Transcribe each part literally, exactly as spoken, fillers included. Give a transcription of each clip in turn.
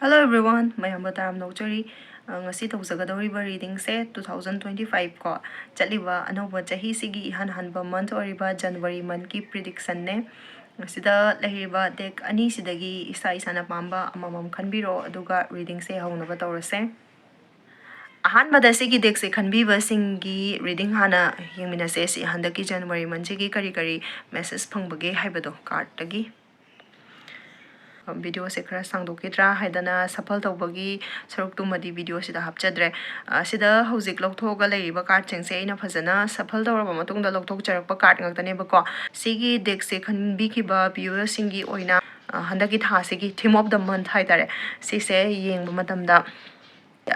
Hello everyone, ꯃꯌꯥꯝꯕꯨ ꯇꯔꯥꯝꯅ ꯑꯣꯛꯆꯔꯤ꯫ ꯑ, ꯉꯁꯤ ꯇꯧꯖꯒꯗꯧꯔꯤꯕ readingꯁꯦ two thousand twenty five ꯀꯣ, ꯆꯠꯂꯤꯕ ꯑꯅꯧꯕ ꯆꯍꯤꯁꯤꯒꯤ ꯏꯍꯥꯟ ꯍꯥꯟꯕ month ꯑꯣꯏꯔꯤꯕ January monthꯀꯤ predictionꯅꯦ꯫ ꯃꯁꯤꯗ ꯂꯩꯔꯤꯕ deck ꯑꯅꯤꯁꯤꯗꯒꯤ ꯏꯁꯥ ꯏꯁꯥꯅ ꯄꯥꯝꯕ ꯑꯃꯃꯝ ꯈꯟꯕꯤꯔꯣ, ꯑꯗꯨꯒ readingꯁꯦ ꯍꯧꯅꯕ ꯇꯧꯔꯁꯦ꯫ ꯑꯍꯥꯟꯕꯗ ꯁꯤꯒꯤ deckꯁꯦ ꯈꯟꯕꯤꯕꯁꯤꯡꯒꯤ reading ꯍꯥꯟꯅ ꯌꯦꯡꯃꯤꯟꯅꯁꯦ꯫ ꯁꯤ ꯍꯟꯗꯛꯀꯤ January monthꯁꯤꯒꯤ ꯀꯔꯤ ꯀꯔꯤ message ꯐꯪꯕꯒꯦ ꯍꯥꯏꯕꯗꯣ cardꯇꯒꯤ꯫ ꯚꯤꯗꯤꯑꯣꯁꯦ ꯈꯔ ꯁꯥꯡꯗꯣꯛꯈꯤꯗ꯭ꯔꯥ ꯍꯥꯏꯗꯅ shuffle ꯇꯧꯕꯒꯤ ꯁꯔꯨꯛꯇꯨꯃꯗꯤ ꯚꯤꯗꯤꯑꯣꯁꯤꯗ ꯍꯥꯞꯆꯗ꯭ꯔꯦ꯫ ꯑ, ꯁꯤꯗ ꯍꯧꯖꯤꯛ ꯂꯧꯊꯣꯛꯑꯒ ꯂꯩꯔꯤꯕ cardꯁꯤꯡꯁꯦ ꯑꯩꯅ ꯐꯖꯅ shuffle ꯇꯧꯔꯕ ꯃꯇꯨꯡꯗ ꯂꯧꯊꯣꯛꯆꯔꯛꯄ card ꯉꯥꯛꯇꯅꯦꯕꯀꯣ꯫ ꯁꯤꯒꯤ deckꯁꯦ ꯈꯟꯕꯤꯈꯤꯕ viewerꯁꯤꯡꯒꯤ ꯑꯣꯏꯅ, ꯑ, ꯍꯟꯗꯛꯀꯤ ꯊꯥꯁꯤꯒꯤ theme of the month ꯍꯥꯏꯇꯥꯔꯦ, ꯁꯤꯁꯦ ꯌꯦꯡꯕ ꯃꯇꯝꯗ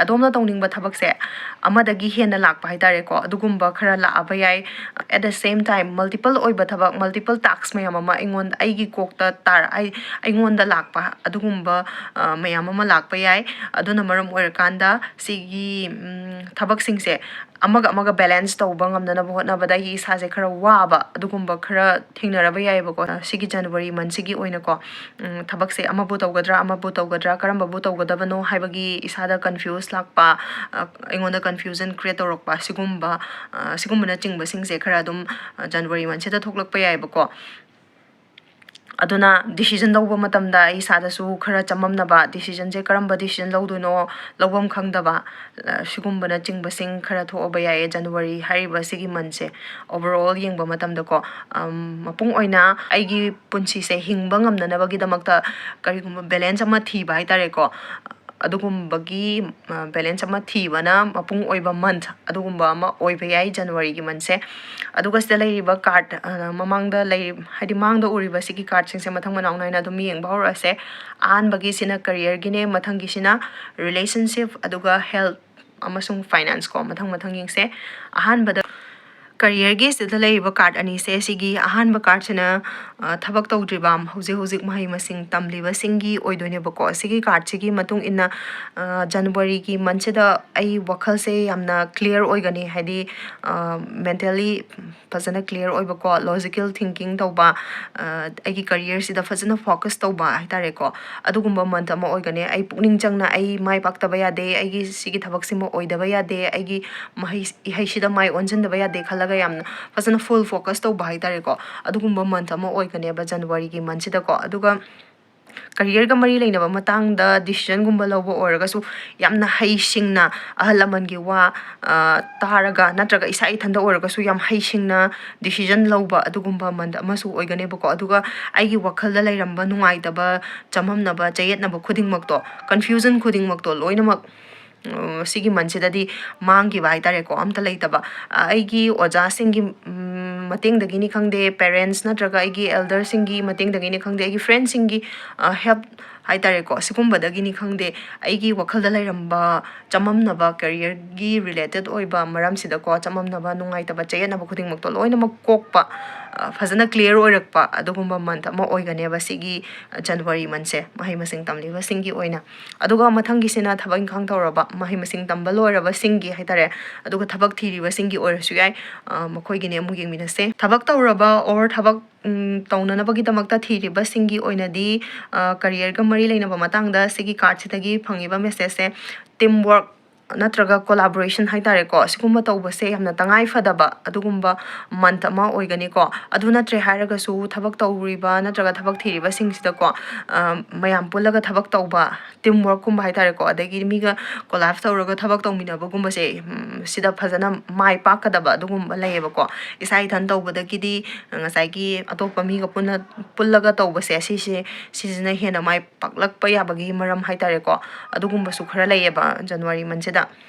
ꯑꯗꯣꯝꯅ ꯇꯧꯅꯤꯡꯕ ꯊꯕꯛꯁꯦ ꯑꯃꯗꯒꯤ ꯍꯦꯟꯅ ꯂꯥꯛꯄ ꯍꯥꯏꯇꯥꯔꯦꯀꯣ, ꯑꯗꯨꯒꯨꯝꯕ ꯈꯔ ꯂꯥꯛꯑꯕ ꯌꯥꯏ꯫ At the same time, multiple ꯑꯣꯏꯕ ꯊꯕꯛ, multiple tasks ꯃꯌꯥꯝ ꯑꯃ ꯑꯩꯉꯣꯟꯗ, ꯑꯩꯒꯤ ꯀꯣꯛꯇ ꯇꯥꯔ-, ꯑꯩ, ꯑꯩꯉꯣꯟꯗ ꯂꯥꯛꯄ ꯑꯗꯨꯒꯨꯝꯕ, ꯑ, ꯃꯌꯥꯝ ꯑꯃ ꯂꯥꯛꯄ ꯌꯥꯏ꯫ ꯑꯗꯨꯅ ꯃꯔꯝ ꯑꯣꯏꯔꯀꯥꯟꯗ ꯁꯤꯒꯤ, ꯎꯝ, ꯊꯕꯛꯁꯤꯡꯁꯦ ꯑꯃꯒ ꯑꯃꯒ balance ꯇꯧꯕ ꯉꯝꯅꯅꯕ ꯍꯣꯠꯅꯕꯗ ꯑꯩꯒꯤ ꯏꯁꯥꯁꯦ ꯈꯔ ꯋꯥꯕ ꯑꯗꯨꯒꯨꯝꯕ ꯈꯔ ꯊꯦꯡꯅꯔꯕ ꯌꯥꯏꯑꯕꯀꯣ, ꯁꯤꯒꯤ January monthꯁꯤꯒꯤ ꯑꯣꯏꯅꯀꯣ꯫ ꯎꯝ, ꯊꯕꯛꯁꯦ ꯑꯃꯕꯨ ꯇꯧꯒꯗ꯭ꯔꯥ, ꯑꯃꯕꯨ ꯇꯧꯒꯗ꯭ꯔꯥ, ꯀꯔꯝꯕꯕꯨ ꯇꯧꯒꯗꯕꯅꯣ ꯍꯥꯏꯕꯒꯤ ꯏꯁꯥꯗ confuse ꯂꯥꯛꯄ, ꯑ, ꯑꯩꯉꯣꯟꯗ confusion create ꯇꯧꯔꯛꯄ, ꯁꯤꯒꯨꯝꯕ, ꯑ, ꯁꯤꯒꯨꯝꯕꯅꯆꯤꯡꯕꯁꯤꯡꯁꯦ ꯈꯔ ꯑꯗꯨꯝ, ꯑ, January monthꯁꯤꯗ ꯊꯣꯛꯂꯛꯄ ꯌꯥꯏꯑꯕꯀꯣ꯫ ꯑꯗꯨꯅ decision ꯂꯧꯕ ꯃꯇꯝꯗ ꯑꯩ ꯏꯁꯥꯗꯁꯨ ꯈꯔ ꯆꯃꯝꯅꯕ, decisionꯁꯦ ꯀꯔꯝꯕ decision ꯂꯧꯗꯣꯏꯅꯣ, ꯂꯧꯐꯝ ꯈꯪꯗꯕ, ꯑ, ꯁꯤꯒꯨꯝꯕꯅꯆꯤꯡꯕꯁꯤꯡ ꯈꯔ ꯊꯣꯛꯑꯕ ꯌꯥꯏꯌꯦ January ꯍꯥꯏꯔꯤꯕ ꯁꯤꯒꯤ monthꯁꯦ꯫ Overall ꯌꯦꯡꯕ ꯃꯇꯝꯗꯀꯣ, ꯑꯝ, ꯃꯄꯨꯡ ꯑꯣꯏꯅ ꯑꯩꯒꯤ ꯄꯨꯟꯁꯤꯁꯦ ꯍꯤꯡꯕ ꯉꯝꯅꯅꯕꯒꯤꯗꯃꯛꯇ ꯀꯔꯤꯒꯨꯝꯕ balance ꯑꯃ ꯊꯤꯕ ꯍꯥꯏꯇꯥꯔꯦꯀꯣ, ꯑꯗꯨꯒꯨꯝꯕꯒꯤ, ꯑ, balance ꯑꯃ ꯊꯤꯕꯅ ꯃꯄꯨꯡ ꯑꯣꯏꯕ month ꯑꯗꯨꯒꯨꯝꯕ ꯑꯃ ꯑꯣꯏꯕ ꯌꯥꯏ Januaryꯒꯤ monthꯁꯦ꯫ ꯑꯗꯨꯒ ꯁꯤꯗ ꯂꯩꯔꯤꯕ card, ꯑ, ꯃꯃꯥꯡꯗ ꯂꯩꯔꯤ-, ꯍꯥꯏꯗꯤ ꯃꯥꯡꯗ ꯎꯔꯤꯕ ꯁꯤꯒꯤ cardꯁꯤꯡꯁꯦ ꯃꯊꯪ ꯃꯅꯥꯎ ꯅꯥꯏꯅ ꯑꯗꯨꯝ ꯌꯦꯡꯕ ꯍꯧꯔꯛꯑꯁꯦ꯫ ꯑꯍꯥꯟꯕꯒꯤꯁꯤꯅ careerꯒꯤꯅꯦ, ꯃꯊꯪꯒꯤꯁꯤꯅ relationship, ꯑꯗꯨꯒ health ꯑꯃꯁꯨꯡ finance ꯀꯣ, ꯃꯊꯪ ꯃꯊꯪ ꯌꯦꯡꯁꯦ꯫ ꯑꯍꯥꯟꯕꯗ ꯀꯔꯤꯌꯔꯒꯤ ꯁꯤꯗ ꯂꯩꯔꯤꯕ ꯀꯥꯔꯠ ꯑꯅꯤꯁꯦ, ꯁꯤꯒꯤ ꯑꯍꯥꯟꯕ ꯀꯥꯔꯠꯁꯤꯅ, ꯑ, ꯊꯕꯛ ꯇꯧꯗ꯭ꯔꯤꯕ ꯍꯧꯖꯤꯛ ꯍꯧꯖꯤꯛ ꯃꯍꯩ ꯃꯁꯤꯡ ꯇꯝꯂꯤꯕꯁꯤꯡꯒꯤ ꯑꯣꯏꯗꯣꯏꯅꯦꯕꯀꯣ꯫ ꯁꯤꯒꯤ ꯀꯥꯔꯠꯁꯤꯒꯤ ꯃꯇꯨꯡ ꯏꯟꯅ, ꯑ, ꯖꯅꯋꯥꯔꯤꯒꯤ ꯃꯟꯁꯤꯗ ꯑꯩ ꯋꯥꯈꯜꯁꯦ ꯌꯥꯝꯅ ꯀ꯭ꯂꯤꯌꯥꯔ ꯑꯣꯏꯒꯅꯤ, ꯍꯥꯏꯗꯤ, ꯑ, ꯃꯦꯟꯇꯦꯜꯂꯤ ꯐꯖꯅ ꯀ꯭ꯂꯤꯌꯥꯔ ꯑꯣꯏꯕꯀꯣ, ꯂꯣꯖꯤꯀꯦꯜ ꯊꯤꯡꯀꯤꯡ ꯇꯧꯕ, ꯑ, ꯑꯩꯒꯤ ꯀꯔꯤꯌꯔꯁꯤꯗ ꯐꯖꯅ ꯐꯣꯀꯁ ꯇꯧꯕ ꯍꯥꯏꯇꯥꯔꯦꯀꯣ꯫ ꯑꯗꯨꯒꯨꯝꯕ ꯃꯟꯊ ꯑꯃ ꯑꯣꯏꯒꯅꯤ꯫ ꯑꯩ ꯄꯨꯛꯅꯤꯡ ꯆꯪꯅ ꯑꯩ ꯃꯥꯏ ꯄꯥꯛꯇꯕ ꯌꯥꯗꯦ, ꯑꯩꯒꯤ ꯁꯤꯒꯤ ꯊꯕꯛꯁꯤꯃ ꯑꯣꯏꯗꯕ ꯌꯥꯗꯦ, ꯑꯩꯒꯤ ꯃꯍꯩ, ꯏꯍꯩꯁꯤꯗ ꯃꯥꯏ ꯑꯣꯟꯁꯤꯟꯗꯕ ꯌꯥꯗꯦ ꯈꯜꯂꯒ ꯌꯥꯝꯅ ꯐꯖꯅ ꯐꯨꯜ ꯐꯣꯀꯁ ꯇꯧꯕ ꯍꯥꯏꯇꯥꯔꯦꯀꯣ꯫ ꯑꯗꯨꯒꯨꯝꯕ ꯃꯟꯊ ꯑꯃ ꯑꯣꯏꯒꯅꯦꯕ ꯖꯅꯋꯥꯔꯤꯒꯤ ꯃꯟꯁꯤꯗꯀꯣ꯫ ꯑꯗꯨꯒ ꯀꯔꯤꯌꯔꯒ ꯃꯔꯤ ꯂꯩꯅꯕ ꯃꯇꯥꯡꯗ ꯗꯤꯁꯤꯖꯟꯒꯨꯝꯕ ꯂꯧꯕ ꯑꯣꯏꯔꯒꯁꯨ ꯌꯥꯝꯅ ꯍꯩꯁꯤꯡꯅ ꯑꯍꯜ ꯂꯃꯟꯒꯤ ꯋꯥ, ꯑ, ꯇꯥꯔꯒ, ꯅꯠꯇ꯭ꯔꯒ ꯏꯁꯥ ꯏꯊꯟꯗ ꯑꯣꯏꯔꯒꯁꯨ ꯌꯥꯝ ꯍꯩꯁꯤꯡꯅ ꯗꯤꯁꯤꯖꯟ ꯂꯧꯕ ꯑꯗꯨꯒꯨꯝꯕ ꯃꯟꯊ ꯑꯃꯁꯨ ꯑꯣꯏꯒꯅꯦꯕꯀꯣ꯫ ꯑꯗꯨꯒ ꯑꯩꯒꯤ ꯋꯥꯈꯜꯗ ꯂꯩꯔꯝꯕ ꯅꯨꯡꯉꯥꯏꯇꯕ, ꯆꯃꯝꯅꯕ, ꯆꯌꯦꯠꯅꯕ ꯈꯨꯗꯤꯡꯃꯛꯇꯣ, ꯀꯟꯐ꯭ꯌꯨꯖꯟ ꯈꯨꯗꯤꯡꯃꯛꯇꯣ ꯂꯣꯏꯅꯃꯛ, ꯑ, ꯁꯤꯒꯤ ꯃꯟꯁꯤꯗꯗꯤ ꯃꯥꯡꯈꯤꯕ ꯍꯥꯏꯇꯥꯔꯦꯀꯣ, ꯑꯝꯇ ꯂꯩꯇꯕ꯫ ꯑ, ꯑꯩꯒꯤ ꯑꯣꯖꯥꯁꯤꯡꯒꯤ, ꯎꯝ, ꯃꯇꯦꯡꯗꯒꯤꯅꯤ ꯈꯪꯗꯦ, ꯄꯦꯔꯦꯟꯁ ꯅꯠꯇ꯭ꯔꯒ ꯑꯩꯒꯤ ꯑꯦꯜꯗꯔꯁꯤꯡꯒꯤ ꯃꯇꯦꯡꯗꯒꯤꯅꯤ ꯈꯪꯗꯦ, ꯑꯩꯒꯤ ꯐ꯭ꯔꯦꯟꯁꯤꯡꯒꯤ, ꯑ, ꯍꯦꯜꯞ ꯍꯥꯏꯇꯥꯔꯦꯀꯣ, ꯁꯤꯒꯨꯝꯕꯗꯒꯤꯅꯤ ꯈꯪꯗꯦ, ꯑꯩꯒꯤ ꯋꯥꯈꯜꯗ ꯂꯩꯔꯝꯕ ꯆꯃꯝꯅꯕ, ꯀꯦꯔꯤꯌꯔꯒꯤ ꯔꯤꯂꯦꯇꯦꯠ ꯑꯣꯏꯕ ꯃꯔꯝꯁꯤꯗꯀꯣ, ꯆꯃꯝꯅꯕ, ꯅꯨꯡꯉꯥꯏꯇꯕ, ꯆꯌꯦꯠꯅꯕ ꯈꯨꯗꯤꯡꯃꯛꯇꯣ ꯂꯣꯏꯅꯃꯛ ꯀꯣꯛꯄ, ꯑ, ꯐꯖꯅ ꯀ꯭ꯂꯤꯌꯥꯔ ꯑꯣꯏꯔꯛꯄ ꯑꯗꯨꯒꯨꯝꯕ ꯃꯟꯊ ꯑꯃ ꯑꯣꯏꯒꯅꯦꯕ ꯁꯤꯒꯤ, ꯑ, ꯖꯅꯋꯥꯔꯤ ꯃꯟꯁꯦ, ꯃꯍꯩ ꯃꯁꯤꯡ ꯇꯝꯂꯤꯕꯁꯤꯡꯒꯤ ꯑꯣꯏꯅ꯫ ꯑꯗꯨꯒ ꯃꯊꯪꯒꯤꯁꯤꯅ ꯊꯕꯛ ꯏꯪꯈꯥꯡ ꯇꯧꯔꯕ, ꯃꯍꯩ ꯃꯁꯤꯡ ꯇꯝꯕ ꯂꯣꯏꯔꯕꯁꯤꯡꯒꯤ ꯍꯥꯏꯇꯥꯔꯦ, ꯑꯗꯨꯒ ꯊꯕꯛ ꯊꯤꯔꯤꯕꯁꯤꯡꯒꯤ ꯑꯣꯏꯔꯁꯨ ꯌꯥꯏ, ꯑ, ꯃꯈꯣꯏꯒꯤꯅꯦ ꯑꯃꯨꯛ ꯌꯦꯡꯃꯤꯟꯅꯁꯦ꯫ ꯊꯕꯛ ꯇꯧꯔꯕ or ꯊꯕꯛ, ꯎꯝ, ꯇꯧꯅꯅꯕꯒꯤꯗꯃꯛꯇ ꯊꯤꯔꯤꯕꯁꯤꯡꯒꯤ ꯑꯣꯏꯅꯗꯤ, ꯑ, ꯀꯔꯤꯌꯔꯒ ꯃꯔꯤ ꯂꯩꯅꯕ ꯃꯇꯥꯡꯗ ꯁꯤꯒꯤ ꯀꯥꯔꯠꯁꯤꯗꯒꯤ ꯐꯪꯉꯤꯕ ꯃꯦꯁꯦꯖꯁꯦ, ꯇꯤꯝ ꯋꯥꯔꯛ ꯅꯠꯇ꯭ꯔꯒ ꯀꯣꯂꯥꯕꯣꯔꯦꯁꯟ ꯍꯥꯏꯇꯥꯔꯦꯀꯣ, ꯁꯤꯒꯨꯝꯕ ꯇꯧꯕꯁꯦ ꯌꯥꯝꯅ ꯇꯉꯥꯏ ꯐꯗꯕ ꯑꯗꯨꯒꯨꯝꯕ ꯃꯟꯊ ꯑꯃ ꯑꯣꯏꯒꯅꯤꯀꯣ꯫ ꯑꯗꯨ ꯅꯠꯇ꯭ꯔꯦ ꯍꯥꯏꯔꯒꯁꯨ, ꯊꯕꯛ ꯇꯧꯔꯤꯕ ꯅꯠꯇ꯭ꯔꯒ ꯊꯕꯛ ꯊꯤꯔꯤꯕꯁꯤꯡꯁꯤꯗꯀꯣ, ꯑ, ꯃꯌꯥꯝ ꯄꯨꯜꯂꯒ ꯊꯕꯛ ꯇꯧꯕ, ꯇꯤꯝ ꯋꯥꯔꯛꯀꯨꯝꯕ ꯍꯥꯏꯇꯥꯔꯦꯀꯣ, ꯑꯗꯒꯤ ꯃꯤꯒ ꯀꯣꯂꯥꯕ ꯇꯧꯔꯒ ꯊꯕꯛ ꯇꯧꯃꯤꯟꯅꯕꯒꯨꯝꯕꯁꯦ, ꯎꯝ, ꯁꯤꯗ ꯐꯖꯅ ꯃꯥꯏ ꯄꯥꯛꯀꯗꯕ ꯑꯗꯨꯒꯨꯝꯕ ꯂꯩꯌꯦꯕꯀꯣ꯫ ꯏꯁꯥ ꯏꯊꯟ ꯇꯧꯕꯗꯒꯤꯗꯤ ꯉꯁꯥꯏꯒꯤ ꯑꯇꯣꯞꯄ ꯃꯤꯒ ꯄꯨꯟꯅ, ꯄꯨꯜꯂꯒ ꯇꯧꯕꯁꯦ, ꯁꯤꯁꯦ, ꯁꯤꯁꯤꯅ ꯍꯦꯟꯅ ꯃꯥꯏ ꯄꯥꯛꯂꯛꯄ ꯌꯥꯕꯒꯤ ꯃꯔꯝ ꯍꯥꯏꯇꯥꯔꯦꯀꯣ, ꯑꯗꯨꯒꯨꯝꯕꯁꯨ ꯈꯔ ꯂꯩꯌꯦꯕ ꯖꯅꯋꯥꯔꯤ ꯃꯟꯁꯤꯗ꯫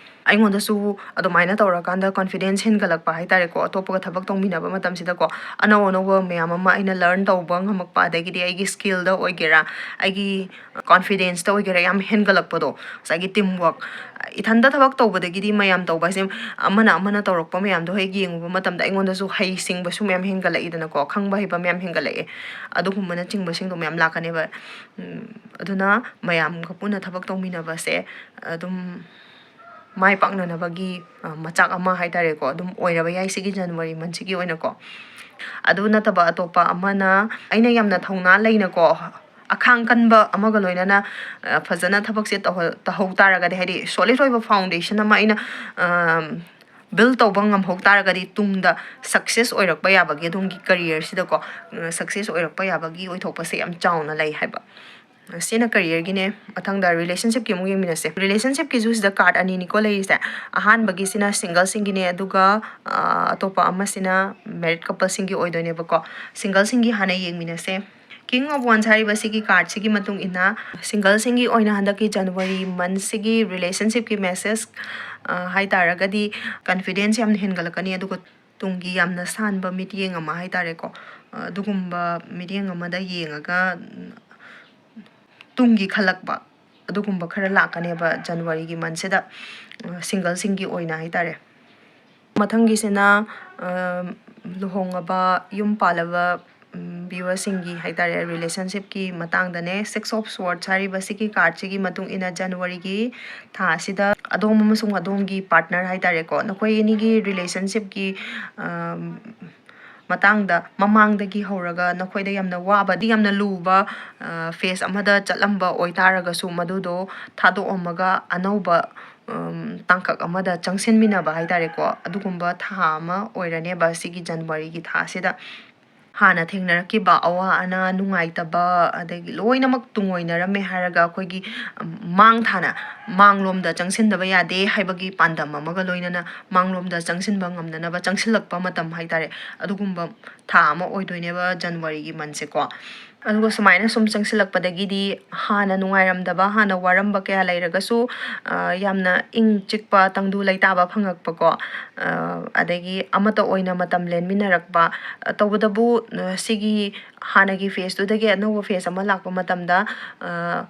ꯑꯩꯉꯣꯟꯗꯁꯨ ꯑꯗꯨꯃꯥꯏꯅ ꯇꯧꯔꯀꯥꯟꯗ confidence ꯍꯦꯟꯒꯠꯂꯛꯄ ꯍꯥꯏꯇꯥꯔꯦꯀꯣ꯫ ꯑꯇꯣꯞꯄꯒ ꯊꯕꯛ ꯇꯧꯃꯤꯟꯅꯕ ꯃꯇꯝꯁꯤꯗꯀꯣ, ꯑꯅꯧ ꯑꯅꯧꯕ ꯃꯌꯥꯝ ꯑꯃ ꯑꯩꯅ learn ꯇꯧꯕ ꯉꯝꯃꯛꯄ, ꯑꯗꯒꯤꯗꯤ ꯑꯩꯒꯤ skillꯗ ꯑꯣꯏꯒꯦꯔꯥ, ꯑꯩꯒꯤ confidenceꯇ ꯑꯣꯏꯒꯦꯔꯥ, ꯌꯥꯝ ꯍꯦꯟꯒꯠꯂꯛꯄꯗꯣ, ꯉꯁꯥꯏꯒꯤ team work, ꯏꯊꯟꯗ ꯊꯕꯛ ꯇꯧꯕꯗꯒꯤꯗꯤ ꯃꯌꯥꯝ ꯇꯧꯕ ꯍꯥꯏꯁꯦ, ꯑꯃꯅ ꯑꯃꯅ ꯇꯧꯔꯛꯄ ꯃꯌꯥꯝꯗꯣ ꯍꯦꯛ ꯌꯦꯡꯉꯨꯕ ꯃꯇꯝꯗ ꯑꯩꯉꯣꯟꯗꯁꯨ ꯍꯩꯁꯤꯡꯕꯁꯨ ꯃꯌꯥꯝ ꯍꯦꯟꯒꯠꯂꯛꯏꯗꯅꯀꯣ, ꯈꯪꯕ ꯍꯩꯕ ꯃꯌꯥꯝ ꯍꯦꯟꯒꯠꯂꯛꯑꯦ, ꯑꯗꯨꯒꯨꯝꯕꯅꯆꯤꯡꯕꯁꯤꯡꯗꯣ ꯃꯌꯥꯝ ꯂꯥꯛꯀꯅꯦꯕ꯫ ꯎꯝ, ꯑꯗꯨꯅ ꯃꯌꯥꯝꯒ ꯄꯨꯟꯅ ꯊꯕꯛ ꯇꯧꯃꯤꯟꯅꯕꯁꯦ ꯑꯗꯨꯝ ꯃꯥꯏ ꯄꯥꯛꯅꯅꯕꯒꯤ, ꯑ, ꯃꯆꯥꯛ ꯑꯃ ꯍꯥꯏꯇꯥꯔꯦꯀꯣ, ꯑꯗꯨꯝ ꯑꯣꯏꯔꯕ ꯌꯥꯏ ꯁꯤꯒꯤ January monthꯁꯤꯒꯤ ꯑꯣꯏꯅꯀꯣ꯫ ꯑꯗꯨ ꯅꯠꯇꯕ ꯑꯇꯣꯞꯄ ꯑꯃꯅ, ꯑꯩꯅ ꯌꯥꯝꯅ ꯊꯧꯅꯥ ꯂꯩꯅꯀꯣ, ꯑꯈꯥꯡ ꯀꯟꯕ ꯑꯃꯒ ꯂꯣꯏꯅꯅ, ꯑ, ꯐꯖꯅ ꯊꯕꯛꯁꯦ ꯇꯧꯍ-, ꯇꯧꯍꯧ ꯇꯥꯔꯒꯗꯤ, ꯍꯥꯏꯗꯤ solid ꯑꯣꯏꯕ foundation ꯑꯃ ꯑꯩꯅ, ꯑ, build ꯇꯧꯕ ꯉꯝꯍꯧ ꯇꯥꯔꯒꯗꯤ, ꯇꯨꯡꯗ success ꯑꯣꯏꯔꯛꯄ ꯌꯥꯕꯒꯤ, ꯑꯗꯣꯝꯒꯤ careerꯁꯤꯗꯀꯣ, ꯑ, success ꯑꯣꯏꯔꯛꯄ ꯌꯥꯕꯒꯤ ꯑꯣꯏꯊꯣꯛꯄꯁꯦ ꯌꯥꯝ ꯆꯥꯎꯅ ꯂꯩ ꯍꯥꯏꯕ꯫ ꯁꯤꯅ careerꯒꯤꯅꯦ꯫ ꯃꯊꯪꯗ relationshipꯀꯤ ꯑꯃꯨꯛ ꯌꯦꯡꯃꯤꯟꯅꯁꯦ꯫ Relationshipꯀꯤꯁꯨ ꯁꯤꯗ card ꯑꯅꯤꯅꯤꯀꯣ ꯂꯩꯔꯤꯁꯦ꯫ ꯑꯍꯥꯟꯕꯒꯤꯁꯤꯅ singleꯁꯤꯡꯒꯤꯅꯦ, ꯑꯗꯨꯒ, ꯑ, ꯑꯇꯣꯞꯄ ꯑꯃꯁꯤꯅ married coupleꯁꯤꯡꯒꯤ ꯑꯣꯏꯗꯣꯏꯅꯦꯕꯀꯣ꯫ Singleꯁꯤꯡꯒꯤ ꯍꯥꯟꯅ ꯌꯦꯡꯃꯤꯟꯅꯁꯦ꯫ King of Wands ꯍꯥꯏꯔꯤꯕ ꯁꯤꯒꯤ cardꯁꯤꯒꯤ ꯃꯇꯨꯡ ꯏꯟꯅ, singleꯁꯤꯡꯒꯤ ꯑꯣꯏꯅ ꯍꯟꯗꯛꯀꯤ January monthꯁꯤꯒꯤ relationshipꯀꯤ message, ꯑ, ꯍꯥꯏ ꯇꯥꯔꯒꯗꯤ, confidence ꯌꯥꯝꯅ ꯍꯦꯟꯒꯠꯂꯛꯀꯅꯤ, ꯑꯗꯨꯒ ꯇꯨꯡꯒꯤ ꯌꯥꯝꯅ ꯁꯥꯟꯕ ꯃꯤꯠꯌꯦꯡ ꯑꯃ ꯍꯥꯏ ꯇꯥꯔꯦꯀꯣ, ꯑꯗꯨꯒꯨꯝꯕ ꯃꯤꯠꯌꯦꯡ ꯑꯃꯗ ꯌꯦꯡꯉꯒ ꯇꯨꯡꯒꯤ ꯈꯜꯂꯛꯄ ꯑꯗꯨꯒꯨꯝꯕ ꯈꯔ ꯂꯥꯛꯀꯅꯦꯕ Januaryꯒꯤ monthꯁꯤꯗ, singleꯁꯤꯡꯒꯤ ꯑꯣꯏꯅ ꯍꯥꯏ ꯇꯥꯔꯦ꯫ ꯃꯊꯪꯒꯤꯁꯤꯅ, ꯑ, ꯂꯨꯍꯣꯡꯉꯕ, ꯌꯨꯝ ꯄꯥꯜꯂꯕ, ꯎꯝ, viewerꯁꯤꯡꯒꯤ ꯍꯥꯏ ꯇꯥꯔꯦ, relationshipꯀꯤ ꯃꯇꯥꯡꯗꯅꯦ꯫ Six of Swords ꯍꯥꯏꯔꯤꯕ ꯁꯤꯒꯤ cardꯁꯤꯒꯤ ꯃꯇꯨꯡ ꯏꯟꯅ Januaryꯒꯤ ꯊꯥ ꯑꯁꯤꯗ ꯑꯗꯣꯝ ꯑꯃꯁꯨꯡ ꯑꯗꯣꯝꯒꯤ partner ꯍꯥꯏ ꯇꯥꯔꯦꯀꯣ, ꯅꯈꯣꯏ ꯑꯅꯤꯒꯤ relationshipꯀꯤ, ꯑ, ꯃꯇꯥꯡꯗ ꯃꯃꯥꯡꯗꯒꯤ ꯍꯧꯔꯒ ꯅꯈꯣꯏꯗ ꯌꯥꯝꯅ ꯋꯥꯕꯗꯤ, ꯌꯥꯝꯅ ꯂꯨꯕ, ꯑ, phase ꯑꯃꯗ ꯆꯠꯂꯝꯕ ꯑꯣꯏꯇꯥꯔꯒꯁꯨ, ꯃꯗꯨꯗꯣ ꯊꯥꯗꯣꯛꯑꯝꯃꯒ ꯑꯅꯧꯕ, ꯎꯝ, ꯇꯥꯡꯀꯛ ꯑꯃꯗ ꯆꯪꯁꯤꯟꯃꯤꯟꯅꯕ ꯍꯥꯏ ꯇꯥꯔꯦꯀꯣ, ꯑꯗꯨꯒꯨꯝꯕ ꯊꯥ ꯑꯃ ꯑꯣꯏꯔꯅꯦꯕ ꯁꯤꯒꯤ Januaryꯒꯤ ꯊꯥꯁꯤꯗ꯫ ꯍꯥꯟꯅ ꯊꯦꯡꯅꯔꯛꯈꯤꯕ ꯑꯋꯥ ꯑꯅꯥ, ꯅꯨꯡꯉꯥꯏꯇꯕ, ꯑꯗꯒꯤ ꯂꯣꯏꯅꯃꯛ ꯇꯨꯡꯑꯣꯏꯅꯔꯝꯃꯦ ꯍꯥꯏꯔꯒ ꯑꯩꯈꯣꯏꯒꯤ, ꯎꯝ, ꯃꯥꯡ ꯊꯥꯅ, ꯃꯥꯡꯂꯣꯝꯗ ꯆꯪꯁꯤꯟꯗꯕ ꯌꯥꯗꯦ ꯍꯥꯏꯕꯒꯤ ꯄꯥꯟꯗꯝ ꯑꯃꯒ ꯂꯣꯏꯅꯅ ꯃꯥꯡꯂꯣꯝꯗ ꯆꯪꯁꯤꯟꯕ ꯉꯝꯅꯅꯕ ꯆꯪꯁꯤꯜꯂꯛꯄ ꯃꯇꯝ ꯍꯥꯏ ꯇꯥꯔꯦ, ꯑꯗꯨꯒꯨꯝꯕ ꯊꯥ ꯑꯃ ꯑꯣꯏꯗꯣꯏꯅꯦꯕ Januaryꯒꯤ monthꯁꯦꯀꯣ꯫ ꯑꯗꯨꯒ ꯁꯨꯃꯥꯏꯅ ꯁꯨꯝ ꯆꯪꯁꯤꯜꯂꯛꯄꯗꯒꯤꯗꯤ ꯍꯥꯟꯅ ꯅꯨꯡꯉꯥꯏꯔꯝꯗꯕ, ꯍꯥꯟꯅ ꯋꯥꯔꯝꯕ ꯀꯌꯥ ꯂꯩꯔꯒꯁꯨ, ꯑ, ꯌꯥꯝꯅ ꯏꯪ ꯆꯤꯛꯄ, ꯇꯪꯗꯨ ꯂꯩꯇꯥꯕ ꯐꯪꯉꯛꯄꯀꯣ꯫ ꯑ, ꯑꯗꯒꯤ ꯑꯃꯠꯇ ꯑꯣꯏꯅ ꯃꯇꯝ ꯂꯦꯟꯃꯤꯟꯅꯔꯛꯄ, ꯑ, ꯇꯧꯕꯇꯕꯨ, ꯑ, ꯁꯤꯒꯤ ꯍꯥꯟꯅꯒꯤ phaseꯇꯨꯗꯒꯤ ꯑꯅꯧꯕ phase ꯑꯃ ꯂꯥꯛꯄ ꯃꯇꯝꯗ, ꯑ,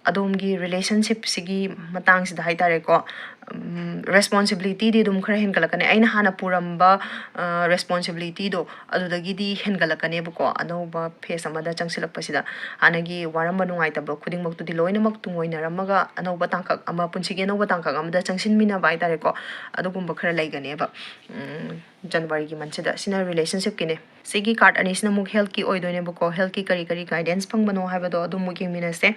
ꯑꯗꯣꯝꯒꯤ relationshipꯁꯤꯒꯤ ꯃꯇꯥꯡꯁꯤꯗ ꯍꯥꯏ ꯇꯥꯔꯦꯀꯣ, ꯎꯝ, responsibilityꯗꯤ ꯑꯗꯨꯝ ꯈꯔ ꯍꯦꯟꯒꯠꯂꯛꯀꯅꯤ꯫ ꯑꯩꯅ ꯍꯥꯟꯅ ꯄꯨꯔꯝꯕ, ꯑ, responsibilityꯗꯣ ꯑꯗꯨꯗꯒꯤꯗꯤ ꯍꯦꯟꯒꯠꯂꯛꯀꯅꯦꯕꯀꯣ, ꯑꯅꯧꯕ phase ꯑꯃꯗ ꯆꯪꯁꯤꯜꯂꯛꯄꯁꯤꯗ꯫ ꯍꯥꯟꯅꯒꯤ ꯋꯥꯔꯝꯕ ꯅꯨꯡꯉꯥꯏꯇꯕ ꯈꯨꯗꯤꯡꯃꯛꯇꯨꯗꯤ ꯂꯣꯏꯅꯃꯛ ꯇꯨꯡꯑꯣꯏꯅꯔꯝꯃꯒ ꯑꯅꯧꯕ ꯇꯥꯡꯀꯛ ꯑꯃ, ꯄꯨꯟꯁꯤꯒꯤ ꯑꯅꯧꯕ ꯇꯥꯡꯀꯛ ꯑꯃꯗ ꯆꯪꯁꯤꯟꯃꯤꯟꯅꯕ ꯍꯥꯏ ꯇꯥꯔꯦꯀꯣ, ꯑꯗꯨꯒꯨꯝꯕ ꯈꯔ ꯂꯩꯒꯅꯦꯕ, ꯎꯝ, Januaryꯒꯤ monthꯁꯤꯗ꯫ ꯁꯤꯅ relationshipꯀꯤꯅꯦ꯫ ꯁꯤꯒꯤ card ꯑꯅꯤꯁꯤꯅ ꯑꯃꯨꯛ healthꯀꯤ ꯑꯣꯏꯗꯣꯏꯅꯦꯕꯀꯣ꯫ Healthꯀꯤ ꯀꯔꯤ ꯀꯔꯤ guidance ꯐꯪꯕꯅꯣ ꯍꯥꯏꯕꯗꯣ ꯑꯗꯨ ꯑꯃꯨꯛ ꯌꯦꯡꯃꯤꯟꯅꯁꯦ꯫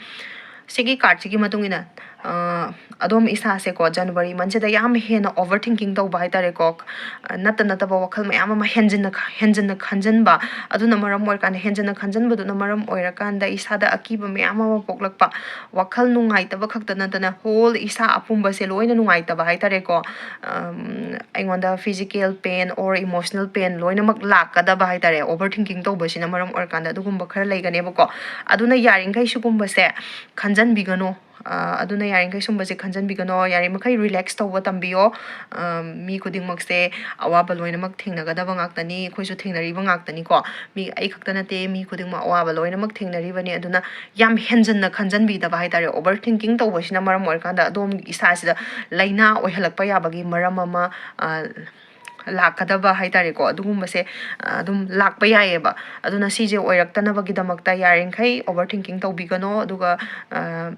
ꯁꯤꯒꯤ cardꯁꯤꯒꯤ ꯃꯇꯨꯡ ꯏꯟꯅ, ꯑ, ꯑꯗꯣꯝ ꯏꯁꯥꯁꯦꯀꯣ, January monthꯁꯤꯗ ꯌꯥꯝ ꯍꯦꯟꯅ overthinking ꯇꯧꯕ ꯍꯥꯏ ꯇꯥꯔꯦꯀꯣ꯫ ꯑ, ꯅꯠꯇ ꯅꯠꯇꯕ ꯋꯥꯈꯜ ꯃꯌꯥꯝ ꯑꯃ ꯍꯦꯟꯖꯤꯟꯅ ꯈ-, ꯍꯦꯟꯖꯤꯟꯅ ꯈꯟꯖꯤꯟꯕ꯫ ꯑꯗꯨꯅ ꯃꯔꯝ ꯑꯣꯏꯔꯀꯥꯟꯗ, ꯍꯦꯟꯖꯤꯟꯅ ꯈꯟꯖꯤꯟꯕꯗꯨꯅ ꯃꯔꯝ ꯑꯣꯏꯔꯀꯥꯟꯗ ꯏꯁꯥꯗ ꯑꯀꯤꯕ ꯃꯌꯥꯝ ꯑꯃ ꯄꯣꯛꯂꯛꯄ꯫ ꯋꯥꯈꯜ ꯅꯨꯡꯉꯥꯏꯇꯕ ꯈꯛꯇ ꯅꯠꯇꯅ whole ꯏꯁꯥ ꯑꯄꯨꯝꯕꯁꯦ ꯂꯣꯏꯅ ꯅꯨꯡꯉꯥꯏꯇꯕ ꯍꯥꯏ ꯇꯥꯔꯦꯀꯣ꯫ ꯑꯝ, ꯑꯩꯉꯣꯟꯗ physical pain or emotional pain ꯂꯣꯏꯅꯃꯛ ꯂꯥꯛꯀꯗꯕ ꯍꯥꯏ ꯇꯥꯔꯦ, overthinking ꯇꯧꯕꯁꯤꯅ ꯃꯔꯝ ꯑꯣꯏꯔꯀꯥꯟꯗ ꯑꯗꯨꯒꯨꯝꯕ ꯈꯔ ꯂꯩꯒꯅꯦꯕꯀꯣ꯫ ꯑꯗꯨꯅ ꯌꯥꯔꯤꯈꯩ ꯁꯤꯒꯨꯝꯕꯁꯦ ꯈꯟꯖꯟꯕꯤꯒꯅꯨ꯫ ꯑ, ꯑꯗꯨꯅ ꯌꯥꯔꯤꯈꯩ ꯁꯨꯝꯕꯁꯦ ꯈꯟꯖꯟꯕꯤꯒꯅꯣ꯫ ꯌꯥꯔꯤꯃꯈꯩ relax ꯇꯧꯕ ꯇꯝꯕꯤꯌꯣ꯫ ꯑ, ꯃꯤ ꯈꯨꯗꯤꯡꯃꯛꯁꯦ ꯑꯋꯥꯕ ꯂꯣꯏꯅꯃꯛ ꯊꯦꯡꯅꯒꯗꯕ ꯉꯥꯛꯇꯅꯤ꯫ ꯑꯩꯈꯣꯏꯁꯨ ꯊꯦꯡꯅꯔꯤꯕ ꯉꯥꯛꯇꯅꯤꯀꯣ꯫ ꯃꯤ, ꯑꯩ ꯈꯛꯇ ꯅꯠꯇꯦ, ꯃꯤ ꯈꯨꯗꯤꯡꯃꯛ ꯑꯋꯥꯕ ꯂꯣꯏꯅꯃꯛ ꯊꯦꯡꯅꯔꯤꯕꯅꯤ꯫ ꯑꯗꯨꯅ ꯌꯥꯝ ꯍꯦꯟꯖꯟꯅ ꯈꯟꯖꯟꯕꯤꯗꯕ ꯍꯥꯏ ꯇꯥꯔꯦ꯫ Overthinking ꯇꯧꯕꯁꯤꯅ ꯃꯔꯝ ꯑꯣꯏꯔꯀꯥꯟꯗ ꯑꯗꯣꯝꯒꯤ ꯏꯁꯥꯁꯤꯗ ꯂꯥꯏꯅꯥ ꯑꯣꯏꯍꯜꯂꯛꯄ ꯌꯥꯕꯒꯤ ꯃꯔꯝ ꯑꯃ, ꯑ, ꯂꯥꯛꯀꯗꯕ ꯍꯥꯏ ꯇꯥꯔꯦꯀꯣ, ꯑꯗꯨꯒꯨꯝꯕꯁꯦ, ꯑ, ꯑꯗꯨꯝ ꯂꯥꯛꯄ ꯌꯥꯏꯌꯦꯕ꯫ ꯑꯗꯨꯅ ꯁꯤꯁꯦ ꯑꯣꯏꯔꯛꯇꯅꯕꯒꯤꯗꯃꯛꯇ ꯌꯥꯔꯤꯈꯩ overthinking ꯇꯧꯕꯤꯒꯅꯣ, ꯑꯗꯨꯒ, ꯑ,